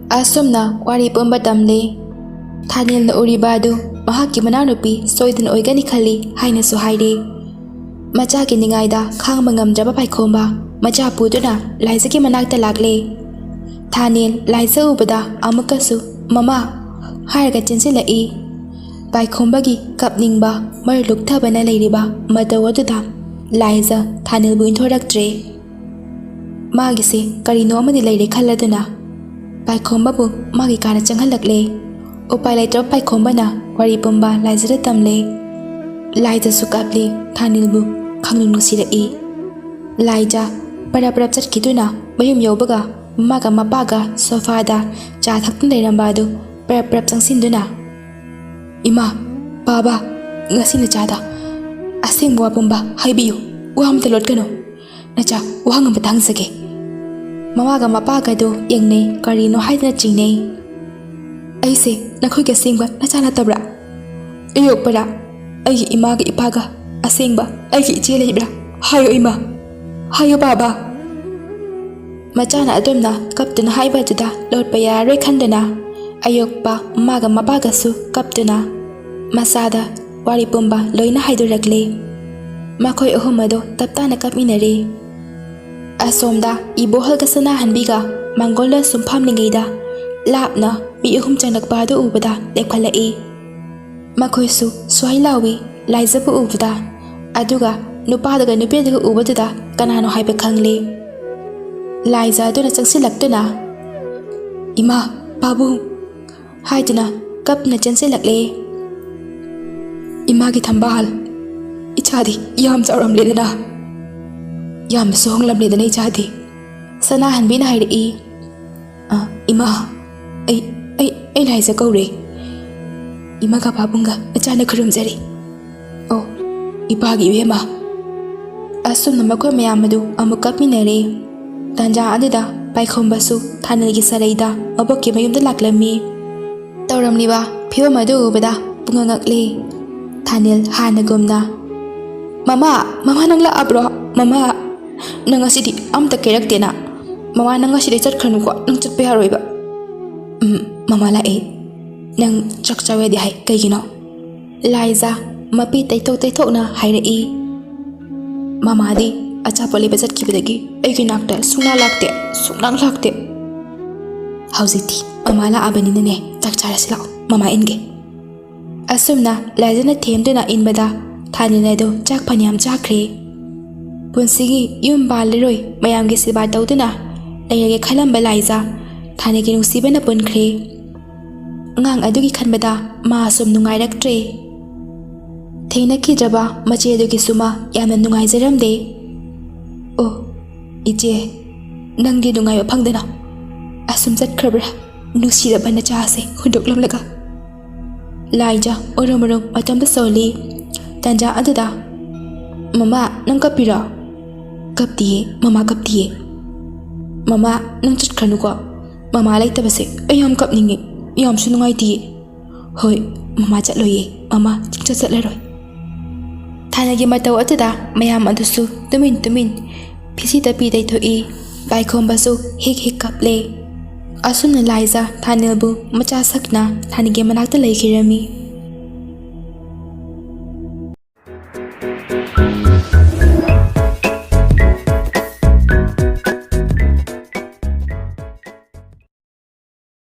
ꯑꯁꯨꯝꯅ ꯋꯥꯔꯤ ꯄꯨꯝꯕ ꯇꯝꯂꯦ꯫ ꯊꯥꯅꯤꯜꯅ ꯎꯔꯤꯕ ꯑꯗꯨ ꯃꯍꯥꯛꯀꯤ ꯃꯅꯥꯎꯅꯨꯄꯤ ꯁꯣꯏꯗꯅ ꯑꯣꯏꯒꯅꯤ ꯈꯜꯂꯤ ꯍꯥꯏꯅꯁꯨ ꯍꯥꯏꯔꯤ꯫ ꯃꯆꯥꯒꯤ ꯅꯤꯡꯉꯥꯏꯗ ꯈꯥꯡꯕ ꯉꯝꯗ꯭ꯔꯕ ꯄꯥꯏꯈꯣꯝꯕ ꯃꯆꯥ ꯄꯨꯗꯨꯅ ꯂꯥꯏꯖꯒꯤ ꯃꯅꯥꯛꯇ ꯂꯥꯛꯂꯦ꯫ ꯊꯥꯅꯦꯜ ꯂꯥꯏꯖ ꯎꯕꯗ ꯑꯃꯨꯛꯀꯁꯨ "ꯃꯃꯥ" ꯍꯥꯏꯔꯒ ꯆꯦꯟꯁꯤꯜꯂꯛꯏ꯫ ꯄꯥꯏꯈꯣꯝꯕꯒꯤ ꯀꯞꯅꯤꯡꯕ ꯃꯔꯨ ꯂꯨꯛꯊꯕꯅ ꯂꯩꯔꯤꯕ ꯃꯇꯧ ꯑꯗꯨꯗ ꯂꯥꯏꯖ ꯊꯥꯅꯦꯜꯕꯨ ꯏꯟꯊꯣꯔꯛꯇ꯭ꯔꯦ꯫ ꯃꯥꯒꯤꯁꯦ ꯀꯔꯤꯅꯣ ꯑꯃꯗꯤ ꯂꯩꯔꯦ ꯈꯜꯂꯗꯨꯅ ꯄꯥꯏꯈꯣꯝꯕꯕꯨ ꯃꯥꯒꯤ ꯀꯥꯗ ꯆꯪꯍꯜꯂꯛꯂꯦ꯫ ꯎꯄꯥꯏ ꯂꯩꯇ꯭ꯔꯕ ꯄꯥꯏꯈꯣꯝꯕꯅ ꯋꯥꯔꯤ ꯄꯨꯝꯕ ꯂꯥꯏꯖꯗ ꯇꯝꯂꯦ꯫ ꯂꯥꯏꯖꯁꯨ ꯀꯞꯂꯦ, ꯊꯥꯅꯤꯜꯕꯨ ꯈꯪꯅꯨꯡ ꯅꯨꯡꯁꯤꯔꯛꯏ꯫ ꯂꯥꯏꯖ ꯄꯔꯞ ꯄꯔꯞ ꯆꯠꯈꯤꯗꯨꯅ ꯃꯌꯨꯝ ꯌꯧꯕꯒ ꯃꯃꯥꯒ ꯃꯄꯥꯒ ꯁꯣꯐꯥꯗ ꯆꯥ ꯊꯛꯇꯨꯅ ꯂꯩꯔꯝꯕ ꯑꯗꯨ ꯄꯔꯞ ꯄꯔꯞ ꯆꯪꯁꯤꯟꯗꯨꯅ, "ꯏꯃꯥ, ꯕꯥꯕꯥ, ꯉꯁꯤ ꯅꯆꯥꯗ ꯑꯁꯦꯡꯕ ꯋꯥ ꯄꯨꯝꯕ ꯍꯥꯏꯕꯤꯌꯨ, ꯋꯥ ꯑꯃꯇ ꯂꯣꯠꯀꯅꯨ꯫ ꯅꯆꯥ, ꯋꯥꯍꯪ ꯑꯃꯇ ꯍꯪꯖꯒꯦ꯫" ꯃꯃꯥꯒ ꯃꯄꯥꯒꯗꯣ ꯌꯦꯡꯅꯩ, ꯀꯔꯤꯅꯣ ꯍꯥꯏꯗꯅ ꯆꯤꯡꯅꯩ꯫ "ꯑꯩꯁꯦ ꯅꯈꯣꯏꯒꯤ ꯑꯁꯦꯡꯕ ꯅꯆꯥ ꯅꯠꯇꯕ꯭ꯔꯥ? ꯑꯩ ꯌꯣꯛꯄꯔꯥ? ꯑꯩꯒꯤ ꯏꯃꯥꯒ ꯏꯄꯥꯒ ꯑꯁꯦꯡꯕ ꯑꯩꯒꯤ ꯏꯆꯦ ꯂꯩꯕ꯭ꯔꯥ? ꯍꯥꯏꯌꯨ ꯏꯃꯥ, ꯍꯥꯏꯌꯨ ꯕꯥꯕꯥ꯫" ꯃꯆꯥꯅ ꯑꯗꯨꯝꯅ ꯀꯞꯇꯨꯅ ꯍꯥꯏꯕ ꯑꯗꯨꯗ ꯂꯣꯠꯄ ꯌꯥꯔꯔꯣꯏ ꯈꯟꯗꯨꯅ ꯑꯌꯣꯛꯄ ꯃꯃꯥꯒ ꯃꯄꯥꯒꯁꯨ ꯀꯞꯇꯨꯅ ꯃꯆꯥꯗ ꯋꯥꯔꯤ ꯄꯨꯝꯕ ꯂꯣꯏꯅ ꯍꯥꯏꯗꯣꯔꯛꯂꯦ꯫ ꯃꯈꯣꯏ ꯑꯍꯨꯝ ꯑꯗꯨ ꯇꯞ ꯇꯥꯅ ꯀꯞꯃꯤꯟꯅꯔꯦ꯫ ꯑꯁꯣꯝꯗ ꯏꯕꯣꯍꯜꯒ ꯁꯅꯥꯍꯟꯕꯤꯒ ꯃꯥꯡꯒꯣꯜꯗ ꯁꯨꯝ ꯐꯝꯂꯤꯉꯩꯗ ꯂꯥꯞꯅ ꯃꯤ ꯑꯍꯨꯝ ꯆꯪꯂꯛꯄ ꯑꯗꯨ ꯎꯕꯗ ꯂꯦꯞꯈꯠꯂꯛꯏ꯫ ꯃꯈꯣꯏꯁꯨ ꯁ꯭ꯋꯥꯏ ꯂꯥꯎꯏ ꯂꯥꯏꯖꯕꯨ ꯎꯕꯗ, ꯑꯗꯨꯒ ꯅꯨꯄꯥꯗꯨꯒ ꯅꯨꯄꯤꯗꯨꯒ ꯎꯕꯗꯨꯗ ꯀꯅꯥꯅꯣ ꯍꯥꯏꯕ ꯈꯪꯂꯦ꯫ ꯂꯥꯏꯖ ꯑꯗꯨꯅ ꯆꯪꯁꯤꯜꯂꯛꯇꯨꯅ, "ꯏꯃꯥ, ꯄꯥꯕꯨꯡ" ꯍꯥꯏꯗꯨꯅ ꯀꯞꯅ ꯆꯦꯟꯁꯤꯜꯂꯛꯂꯦ꯫ "ꯏꯃꯥꯒꯤ ꯊꯝꯕꯥꯜ, ꯏꯆꯥꯗꯤ ꯌꯥꯝ ꯆꯥꯎꯔꯝꯂꯦꯗꯅ, ꯌꯥꯝꯅꯁꯨ ꯍꯣꯡꯂꯝꯂꯦꯗꯅ ꯏꯆꯥꯗꯤ꯫" ꯁꯅꯥꯍꯟꯕꯤꯅ ꯍꯥꯏꯔꯛꯏ꯫ "ꯑ, ꯏꯃꯥ, ꯑꯩ, ꯑꯩ, ꯑꯩ ꯂꯥꯏꯖ ꯀꯧꯔꯦ꯫ ꯏꯃꯥꯒ ꯄꯥꯕꯨꯡꯒ ꯅꯆꯥꯅ ꯈꯨꯔꯨꯝꯖꯔꯤ꯫ ꯑꯣ, ꯏꯄꯥꯒꯤ ꯏꯕꯦꯝꯃ꯫" ꯑꯁꯨꯝꯅ ꯃꯈꯣꯏ ꯃꯌꯥꯝ ꯑꯗꯨ ꯑꯃꯨꯛ ꯀꯞꯃꯤꯟꯅꯔꯦ꯫ ꯇꯥꯟꯖꯥ ꯑꯗꯨꯗ ꯄꯥꯏꯈꯣꯝꯕꯁꯨ ꯊꯥꯅꯤꯜꯒꯤ ꯁꯔꯩꯗ ꯃꯕꯣꯛꯀꯤ ꯃꯌꯨꯝꯗ ꯂꯥꯛꯂꯝꯃꯤ꯫ ꯇꯧꯔꯝꯂꯤꯕ ꯐꯤꯕꯝ ꯑꯗꯨ ꯎꯕꯗ ꯄꯨꯡꯉꯛ ꯉꯛꯂꯦ꯫ ꯊꯥꯅꯤꯜ ꯍꯥꯟꯅꯒꯨꯝꯅ, "ꯃꯃꯥ, ꯃꯃꯥ, ꯅꯪ ꯂꯥꯛꯑꯕ꯭ꯔꯣ? ꯃꯃꯥ, ꯅꯪ ꯉꯁꯤꯗꯤ ꯑꯝꯇ ꯀꯦꯔꯛꯇꯦꯅ꯫ ꯃꯃꯥ, ꯅꯪ ꯉꯁꯤꯗꯤ ꯆꯠꯈ꯭ꯔꯅꯨꯀꯣ, ꯅꯪ ꯆꯠꯄ ꯌꯥꯔꯣꯏꯕ꯫" "ꯎꯝ, ꯃꯃꯥ ꯂꯥꯛꯑꯦ꯫ ꯅꯪ ꯆꯥꯛ ꯆꯥꯎ ꯌꯥꯗꯦ ꯍꯥꯏ, ꯀꯩꯒꯤꯅꯣ?" ꯂꯥꯏꯖ ꯃꯄꯤ ꯇꯩꯊꯣꯛ ꯇꯩꯊꯣꯛꯅ ꯍꯥꯏꯔꯛꯏ꯫ "ꯃꯃꯥꯗꯤ ꯑꯆꯥꯄꯣꯠ ꯂꯩꯕ ꯆꯠꯈꯤꯕꯗꯒꯤ ꯑꯩꯒꯤ ꯅꯥꯛꯇ ꯁꯨꯡꯂꯥꯛ ꯂꯥꯛꯇꯦ, ꯁꯨꯡꯂꯥꯛ ꯂꯥꯛꯇꯦ꯫ ꯍꯧꯖꯤꯛꯇꯤ ꯃꯃꯥ ꯂꯥꯛꯑꯕꯅꯤꯅꯅꯦ, ꯆꯥꯛ ꯆꯥꯔꯁꯤ ꯂꯥꯛꯑꯣ, ꯃꯃꯥ ꯏꯟꯒꯦ"꯫ ꯑꯁꯨꯝꯅ ꯂꯥꯏꯖꯥꯅ ꯊꯦꯝꯗꯨꯅ ꯏꯟꯕꯗ ꯊꯥꯅꯤꯜ ꯑꯗꯨ ꯆꯥꯛ ꯐꯅꯌꯥꯝ ꯆꯥꯈ꯭ꯔꯦ꯫ ꯄꯨꯟꯁꯤꯒꯤ ꯌꯨꯝ ꯄꯥꯜꯂꯔꯣꯏ, ꯃꯌꯥꯝꯒꯤ ꯁꯦꯕꯥ ꯇꯧꯗꯨꯅ ꯂꯩꯔꯒꯦ ꯈꯜꯂꯝꯕ ꯂꯥꯏꯖꯥ ꯊꯥꯅꯤꯜꯒꯤ ꯅꯨꯡꯁꯤꯕꯅ ꯄꯨꯟꯈ꯭ꯔꯦ꯫ ꯑꯉꯥꯡ ꯑꯗꯨꯒꯤ ꯈꯟꯕꯗ ꯃꯥ ꯑꯁꯨꯝ ꯅꯨꯡꯉꯥꯏꯔꯛꯇ꯭ꯔꯦ꯫ ꯊꯦꯡꯅꯈꯤꯗ꯭ꯔꯕ ꯃꯆꯦ ꯑꯗꯨꯒꯤꯁꯨ ꯃꯥ ꯌꯥꯝꯅ ꯅꯨꯡꯉꯥꯏꯖꯔꯝꯗꯦ꯫ "ꯑꯣ, ꯏꯆꯦ, ꯅꯪꯗꯤ ꯅꯨꯡꯉꯥꯏꯕ ꯐꯪꯗꯅ ꯑꯁꯨꯝ ꯆꯠꯈ꯭ꯔꯕ꯭ꯔꯥ, ꯅꯨꯡꯁꯤꯔꯕ ꯅꯆꯥ ꯑꯁꯦ ꯍꯨꯟꯗꯣꯛꯂꯝꯂꯒ?" ꯂꯥꯏꯖꯥ ꯎꯔꯨꯝ ꯎꯔꯨꯝ ꯃꯇꯣꯝꯇ ꯁꯣꯜꯂꯤ꯫ ꯇꯟꯖꯥ ꯑꯗꯨꯗ, "ꯃꯃꯥ, ꯅꯪ ꯀꯞꯄꯤꯔꯣ?" "ꯀꯞꯇꯤꯌꯦ, ꯃꯃꯥ ꯀꯞꯇꯤꯌꯦ꯫ ꯃꯃꯥ, ꯅꯪ ꯆꯠꯈ꯭ꯔꯅꯨꯀꯣ꯫ ꯃꯃꯥ ꯂꯩꯇꯕꯁꯦ ꯑꯩ ꯌꯥꯝ ꯀꯞꯅꯤꯡꯉꯦ, ꯌꯥꯝꯁꯨ ꯅꯨꯡꯉꯥꯏꯇꯤꯌꯦ꯫ ꯍꯣꯏ, ꯃꯃꯥ ꯆꯠꯂꯣꯏꯌꯦ, ꯃꯃꯥ ꯁꯨꯡꯆꯠ ꯆꯠꯂꯔꯣꯏ"꯫ ꯊꯥꯏꯅꯒꯤ ꯃꯇꯧ ꯑꯗꯨꯗ ꯃꯌꯥꯝ ꯑꯗꯨꯁꯨ ꯇꯨꯃꯤꯟ ꯇꯨꯃꯤꯟ ꯐꯤꯁꯤ ꯇꯄꯤ ꯇꯩꯊꯣꯛꯏ꯫ ꯄꯥꯏꯈꯣꯝꯕꯁꯨ ꯍꯤꯛ ꯍꯤꯛ ꯀꯞꯂꯦ꯫ ꯑꯁꯨꯝꯅ ꯂꯥꯏꯖꯥ ꯊꯥꯅꯤꯜꯕꯨ ꯃꯆꯥ ꯁꯛꯅ ꯊꯥꯅꯤꯜꯒꯤ ꯃꯅꯥꯛꯇ ꯂꯩꯈꯤꯔꯝꯃꯤ꯫